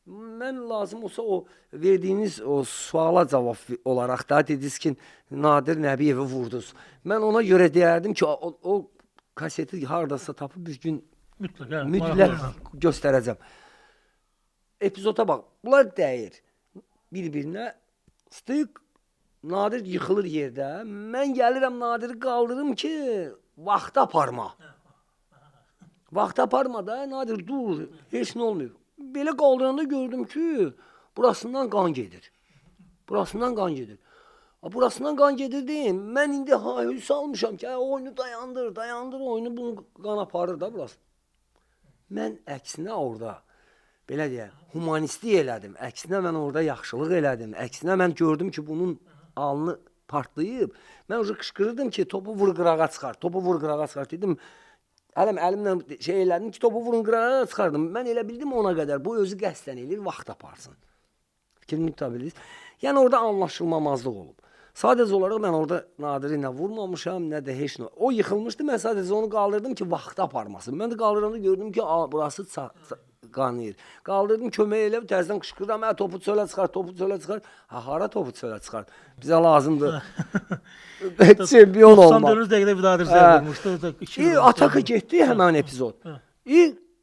mən lazım olsa o verdiyiniz o suala cavab olaraq da dediniz ki, Nadir Nəbiyevi vurdunuz. Mən ona görə deyərdim ki, o kaseti hardasa tapıb bir gün mütləq göstərəcəm. Epizoda bax, bunlar dəyir bir-birinə. Stık, Nadir yıxılır yerdə. Mən gəlirəm Nadiri qaldırım ki, vaxtı aparma. Vaxtı aparma da, Nadir dur, heç nə olmuyor. Belə qaldıranda gördüm ki, burasından qan gedir. Burasından qan gedir. Burasından qan gedir deyim, mən indi hayhüy salmışam ki, oyunu dayandır, dayandır oyunu, bunu qan aparır da burası. Mən əksinə orada, belə deyək, humanistlik elədim. Əksinə mən orada yaxşılıq elədim. Əksinə mən gördüm ki, bunun alnı partlayıb. Mən orada qışqırırdım ki, topu vur qırağa çıxar, topu vur qırağa çıxar dedim. Əlimlə şey elədim ki, topu vurun qırağa çıxardım. Mən elə bildim ona qədər. Bu özü qəsdən eləyir, vaxt aparsın. Fikrimi tuta bilirsiniz. Yəni orada anlaşılmamazlıq olub. Sadəcə olaraq mən orada Nadiri nə vurmamışam, nə də heç nə. O yıxılmışdı, mən sadəcə onu qaldırdım ki, vaxtı aparmasın. Mən də qaldıranda gördüm ki, burası qanayır. Qaldırdım kömək elə, təzədən qışqırıram, hə topu çölə çıxar, topu çölə çıxar. Ha hara topu çölə çıxar? Bizə lazımdır çempion olmaq. 94-cü dəqiqədə bir daha zərbə vurmuşdu. Ataka getdi həmin epizod.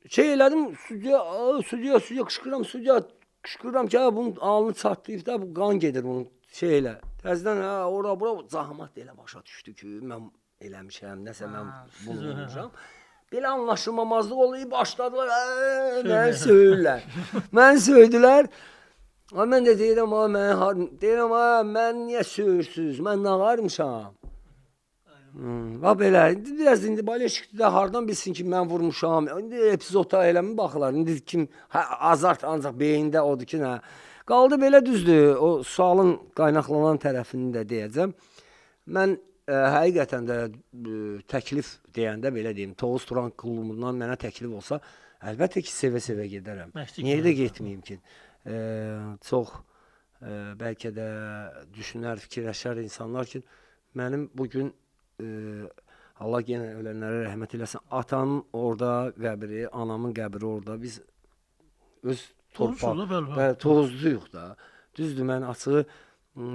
Şey elədim, sudya, sudya qışqıram, sudya qışqıram ki, hə, bunun alnı çatlayıb da, bu qan gedir bunun şey elə. Təzədən hə, ora bura cəmaət elə başa düşdü ki, mən eləmişəm, nəsə mən bunu vurmuşam. Belə anlaşılmamazlıq oldu, başladılar, məni söyürlər. Məni söydülər. Mən də deyirəm, deyirəm, mən niyə söyürsünüz, mən nə varmışam? Bax belə, biraz indi baleşikdə də hardan bilsin ki, mən vurmuşam. İndi epizodda eləmi baxırlar? İndi kim azart ancaq beyində odur ki, nə. Qaldı belə düzdür. O sualın qaynaqlanan tərəfini də deyəcəm. Mən həqiqətən də təklif deyəndə belə deyim, Tovuz Turan klubundan mənə təklif olsa, əlbəttə ki, sevə-sevə gedərəm. Niyə də getməyim ki? Çox bəlkə də düşünər, fikirləşər insanlar ki, mənim bugün Allah yenə ölənlərə rəhmət eləsin. Atamın orada qəbri, anamın qəbri orada. Biz öz torpaq, Tovuzluyuq da. Düzdür, mən açığı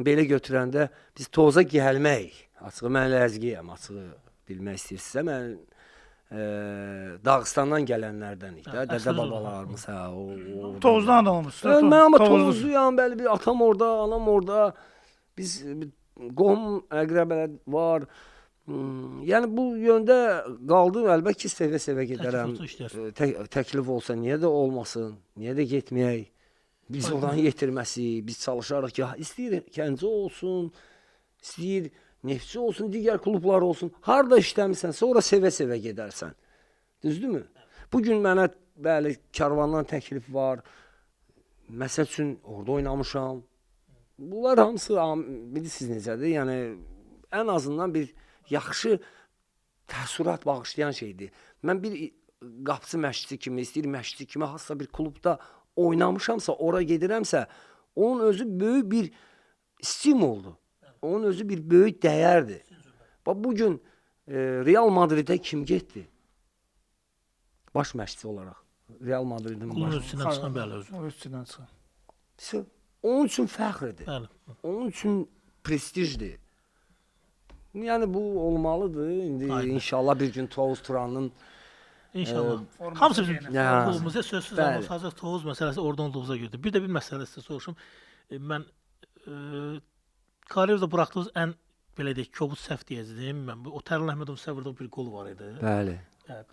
belə götürəndə biz Tovuza gəlməyik. Açığı mən Ləzgiyəm, açığı bilmək istəyirsinizsə mən Dağıstandan gələnlərdənik də, dədə-babalarımız, hə, o Tovuzdan da olmuşsunuz. Mən amma Tovuzluyam, bəli, bir atam orada, anam orada. Biz qohum əqrəbələr var. Yəni bu yöndə qaldı, əlbəttə ki, sevə-sevə gedərəm. Təklif olsa niyə də olmasın, niyə də getməyək? Biz oranı yetirməsik, biz çalışarıq ki, istəyir Gəncə olsun, istəyir Neftçi olsun, digər klublar olsun. Harda işləmisənsə, ora sevə-sevə gedərsən. Düzdürmü? Bugün mənə, bəli, Karvandan təklif var. Məsəl üçün, orada oynamışam. Bunlar hamısı, bilirsiniz necədir? Yəni, ən azından bir yaxşı təəssürat bağışlayan şeydir. Mən bir qapıcı məşqçi kimi, istəyir məşqçi kimi, hansısa bir klubda oynamışamsa, ora gedirəmsə, onun özü böyük bir stimuldur. Onun özü bir böyük dəyərdir. Bax, bugün Real Madridə kim getdi? Baş məşqçi olaraq. Real Madridin baş. Klubun üstündən çıxan, bəli, özü. O üstündən çıxan. Onun üçün fəxrdir. Bəli. Onun üçün prestijdir. Yəni bu olmalıdır. İndi Aynen. İnşallah bir gün Tovuz Turanın İnşallah. Hamısı bizim klubumuzda sözsüz, amma sadəcə Tovuz məsələsi oradan Tovuza götürdü. Bir də bir məsələ sizə soruşum. Mən kariyerdə buraxdığınız ən belə deyək, kobud səhv deyəcəyim. Mən o Tərlan Əhmədov səhv vurduğu bir qol var idi. Bəli.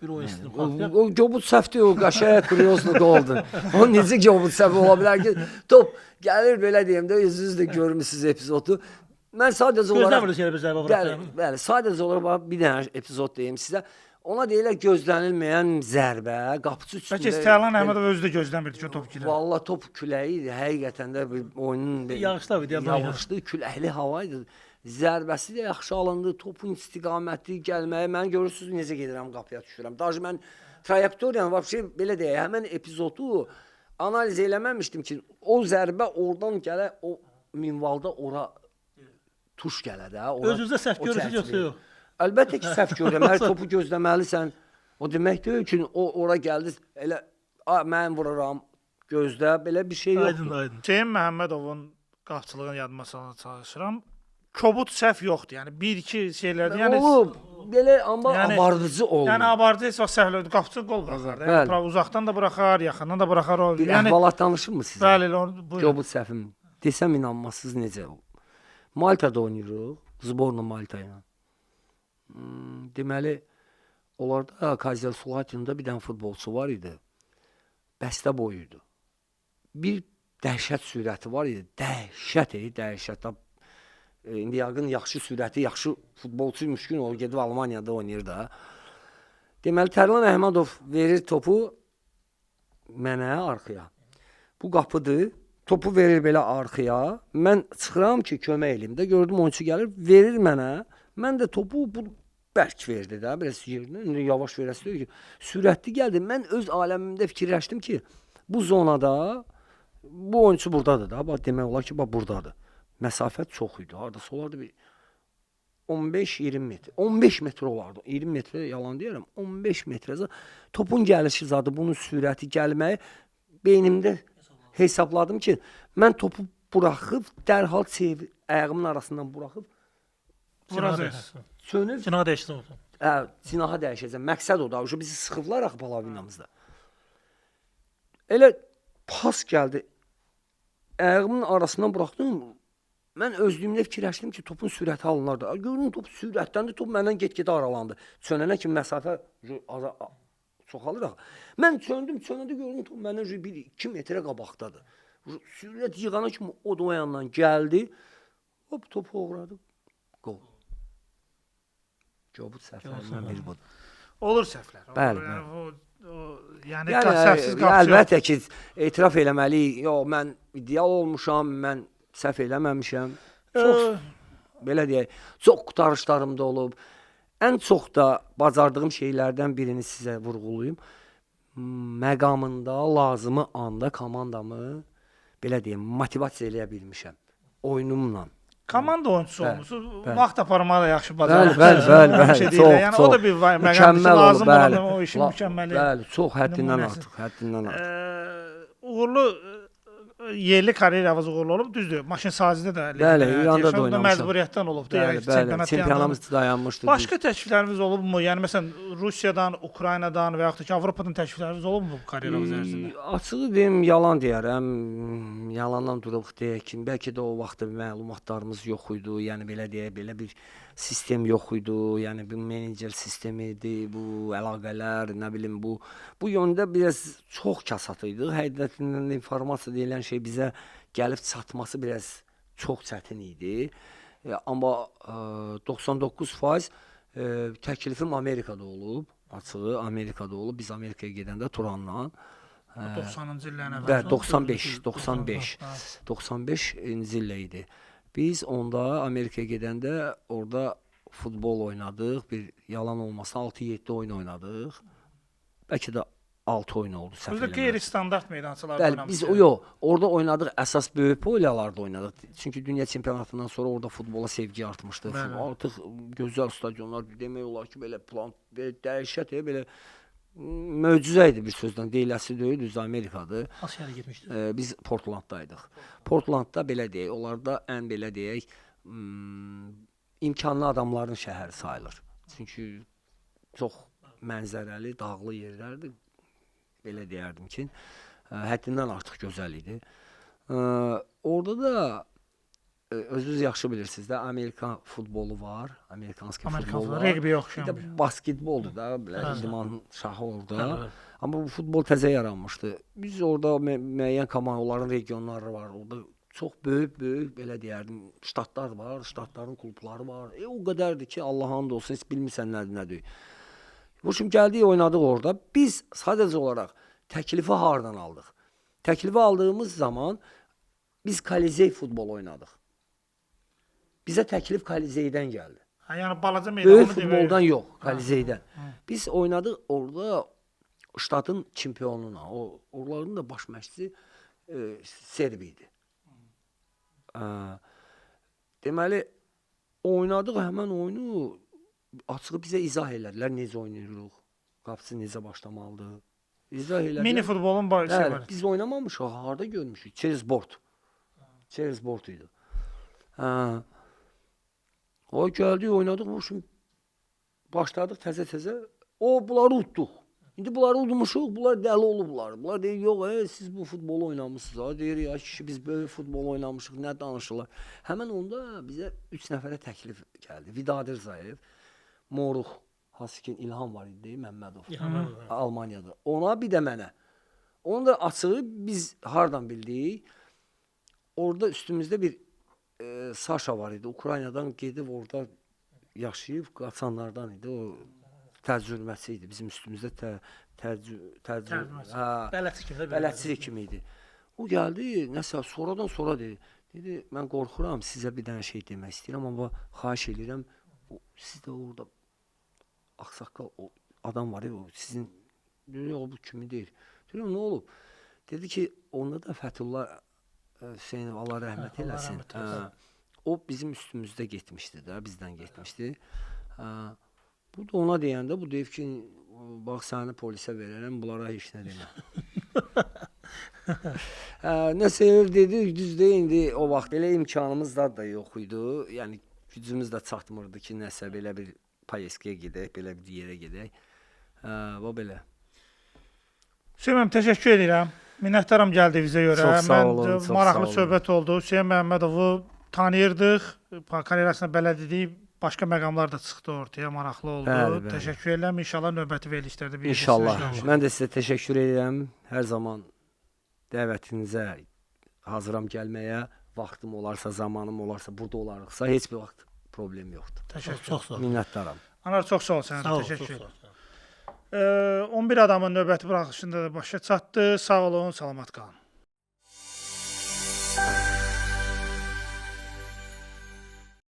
Bir oyun istəyirəm. O kobud səhvdir, o qəşəng kuriozlu qoldur. O necə kobud səhv ola bilər ki, top gəlir belə deyim də, özünüz də görmüsünüz epizodu. Mən sadəcə olaraq gözləmirik elə bir zərbə vuraq. Bəli, sadəcə olaraq bir dənə epizod deyim sizə. Ona deyirlər gözlənilməyən zərbə, qapıcı üstündə. Bəlkə Tərlan Əhmədov özü də gözləmirdi ki, o top girer. Vallahi top küləyi idi, həqiqətən də bir oyunun yağışlı idi, yağışlı, küləkli hava idi. Zərbəsi də yaxşı alındı, topun istiqaməti gəlməyi. Mən görürsünüz necə gedirəm, qapıya düşürəm. Daha mən trayektoriyanı, vəbşə belə deyək, həmin epizodu analiz eləməmişdim ki, o zərbə oradan gələ, o minvalda ora tuş gələ də. Özünüzdə səhv görürsünüz yoxsa yox? Əlbəttə ki, səhv görürəm. Hər topu gözləməlisən. O demək deyil ki, o ora gəldi, elə mən vuraram, gözlə, belə bir şey yoxdur. Aydın, aydın. Hüseyn Məhəmmədovun qapıçılığını yadıma salmağa çalışıram. Kobud səhv yoxdur. Yəni bir-iki şeylərdir. Yəni olub, belə amma yəni, abardıcı olmur. Yəni abardıcı heç vaxt səhv eləmir. Qapıcı qol buraxar. Yəni uzaqdan da buraxar, yaxından da buraxar. Bir yəni, əhvalat danışım mı sizə? Bəli, onu buyurun. Kobud səhvim. Desəm inanmazsınız necə olub. Maltada oynayırıq, Zborna Malta ilə. Deməli, onlarda Kazel Sulatin'da bir dənə futbolçu var idi. Bəstə boyu idi. Bir dəhşət sürəti var idi. Dəhşət idi, dəhşət. İndi yəqin yaxşı sürəti, yaxşı futbolçuymuş ki, o gedib Almaniyada oynayır da. Deməli, Tərlan Əhmədov verir topu mənə arxaya. Bu qapıdır. Topu verir belə arxaya. Mən çıxıram ki, kömək eləyim də. Gördüm oyunçu gəlir, verir mənə. Mən də topu bu bərk verdi də, biraz yerinə, indi yavaş verəsi deyil ki, sürətli gəldi. Mən öz aləmimdə fikirləşdim ki, bu zonada bu oyunçu buradadır da, bax demək olar ki, bax buradadır. Məsafə çox idi. Hardasa olardı bir 15-20 metr. 15 metr olardı. 20 metrə yalan deyirəm. 15 metrə topun gəlişi zadı, bunun sürəti gəlməyi beynimdə hesabladım ki, mən topu buraxıb dərhal ayağımın arasından buraxıb Vuracaqsınız. Sönüb Cinah dəyişsin olsun. Hə, cinaha dəyişəcəm. Məqsəd odur. Uje bizi sıxıblar axı palavinamızda. Elə pas gəldi. Ayağımın arasından buraxdım. Mən özlüyümdə fikirləşdim ki, topun sürəti alınardı. Gördüm top sürətləndi, top məndən get-gedə aralandı. Çönənə kimi məsafə çoxalır axı. Mən çöndüm, çönəndə gördüm top məndən 1-2 metrə qabaqdadır. Sürət yığana kimi o da o yandan gəldi. Hop topu oğradı. Qol. Cavab səhvlərindən biri budur. Olur səhvlər. Olur. Bəli, Yəni, bəli. o, yəni, səhvsiz qapıçı yox. Əlbəttə ki, etiraf eləməliyik. Yox, mən ideal olmuşam, mən səhv eləməmişəm. Çox belə deyək, çox qurtarışlarım da olub. Ən çox da bacardığım şeylərdən birini sizə vurğulayım. Məqamında, lazımı anda komandamı belə deyim, motivasiya eləyə bilmişəm oyunumla. Komanda oyunçusu Bəli, olmusunuz. bəli. Vaxt aparmağı da yaxşı Bəli, bacarırsınız. bəli, bəli, Ona bir bəli. şey Çox, deyirlər. Yəni çox. o da bir məqam ki, Mükəmməl olub, lazım bəli. olan o işin mükəmməli. Bəli, çox həddindən nümunəsi. artıq, həddindən artıq. Uğurlu yerli karyeranız uğurlu olub, düzdür. Maşınsazidə də Bəli, İranda da oynamışam. Məcburiyyətdən olubdu. Bəli, Yəni bəli. çempionat Çempionatımız dayanmışdı. Başqa təklifləriniz olubmu? Yəni məsələn Rusiyadan, Ukraynadan və yaxud da ki Avropadan təklifləriniz olubmu bu karyeranız ərzində? Açığı deyim, yalan deyərəm. Yalandan durub deyək ki, bəlkə də o vaxt məlumatlarımız yox idi. Yəni belə deyək, belə bir sistem yox idi. Yəni bu menecer sistemi idi, bu əlaqələr, nə bilim bu yöndə biraz çox kasat idi. Həqiqətən də informasiya deyilən şey bizə gəlib çatması biraz çox çətin idi. Amma 99% təklifim Amerikada olub. Açığı Amerikada olub. Biz Amerikaya gedəndə Turanla 90-cı illərin əvvəl. Bəli, 95, 95. 95-ci ildə idi. Biz onda Amerikaya gedəndə orada futbol oynadıq. Bir yalan olmasın 6-7 oyun oynadıq. Bəlkə də 6 oyun oldu səhv Özü də eləmirəm. qeyri-standart meydançalarda Bəli, biz oynamısınız. yox, orada oynadıq, əsas böyük polyalarda oynadıq. Çünki dünya çempionatından sonra orada futbola sevgi artmışdı. Bəli. Artıq gözəl stadionlar demək olar ki, belə plan, belə dəhşət, belə möcüzə idi bir sözlə. Deyiləsi deyil, düz Amerikadır. Hansı yerə getmişdiniz? Biz Portlanddaydıq. Portlandda belə deyək, onlarda ən belə deyək, imkanlı adamların şəhəri sayılır. Çünki çox mənzərəli, dağlı yerlərdir. Belə deyərdim ki, həddindən artıq gözəl idi. Orada da özünüz yaxşı bilirsiniz də, Amerika futbolu var, amerikanski Amerikan futbol futbolu, var. reqbiyə Bir oxşayan də bir. basketboldur da, belə idman şahı orada. Bəli, bəli. Amma bu futbol təzə yaranmışdı. Biz orada müəyyən komandaların regionları var. Orada çox böyük-böyük belə deyərdim, ştatlar var, ştatların klubları var. O qədərdir ki, Allaha and olsun, heç bilmirsən nədir, nədir. Bu şimdi gəldik, oynadıq orada. Biz sadəcə olaraq təklifi hardan aldıq? Təklifi aldığımız zaman biz Kolizey futbol oynadıq. Bizə təklif Kolizeydən gəldi. Ha, yəni balaca meydan Böyük futboldan yox, Kolizeydən. Biz oynadıq orada ştatın çempionuna. O onların da baş məşqçisi Serb idi. Deməli oynadıq həmin oyunu, açığı bizə izah elədilər necə oynayırıq, qapısı necə başlamalıdır. İzah elədilər. Mini futbolun şey Bəli, var. biz oynamamışıq, harda görmüşük? Chessboard. Chessboard idi. Hə. O gəldik, oynadıq, bu şimdi başladıq təzə-təzə. O bunları udduq. İndi bunları udmuşuq, bunlar dəli olublar. Bunlar deyir, yox, siz bu futbolu oynamısınız. Ha, deyir, ya kişi, biz böyük futbol oynamışıq, nə danışırlar. Həmin onda bizə 3 nəfərə təklif gəldi. Vidadir Zayev, Moruq, hansı ki İlham var idi, Məmmədov. İlham Məmmədov. Almaniyada. Ona bir də mənə. Onu da açığı biz hardan bildik? Orada üstümüzdə bir Saşa var idi. Ukraynadan gedib orada yaşayıb qaçanlardan idi. O təcrübəsi idi. Bizim üstümüzdə Tərcüməçi. Hə, Bələdçi kimi də belə. bələdçi kimi idi. O gəldi, nəsə sonradan sonra dedi. Dedi, mən qorxuram, sizə bir dənə şey demək istəyirəm, amma xahiş eləyirəm, siz də orada ağsaqqal o adam var, o sizin dedi, yox, bu kimi deyil. Deyirəm, nə olub? Dedi ki, onda da Fəthullah Hüseynov, Allah rəhmət Allah eləsin. rəhmət eləsin. Hə, O bizim üstümüzdə getmişdi də, bizdən getmişdi. Hə, bu da ona deyəndə bu deyib ki, bax səni polisə verərəm, bunlara heç nə demə. Hə, nəsə elə dedi, düzdür, indi o vaxt elə imkanımız da yox idi. Yəni gücümüz də çatmırdı ki, nəsə belə bir поездкaya gedək, belə bir yerə gedək. Hə, və belə. Hüseyn müəllim, təşəkkür edirəm. Minnətdaram gəldiyinizə görə. Çox sağ Mən olun, çox sağ maraqlı olun. söhbət oldu. Hüseyn Məhəmmədovu tanıyırdıq. Karyerasına bələd idik. Başqa məqamlar da çıxdı ortaya, maraqlı oldu. Bəli, bəli. Təşəkkür edirəm. İnşallah növbəti verilişlərdə bir İnşallah. Mən də sizə təşəkkür edirəm. Hər zaman dəvətinizə hazıram gəlməyə. Vaxtım olarsa, zamanım olarsa, burada olarıqsa heç bir vaxt problem yoxdur. Təşəkkür. Çox sağ ol. Minnətdaram. Anar, çox sağ ol sənə. Sağ ol, çox Təşəkkür sağ edirəm. ol. 11 adamın növbəti buraxılışında da başa çatdı. Sağ olun, salamat qalın.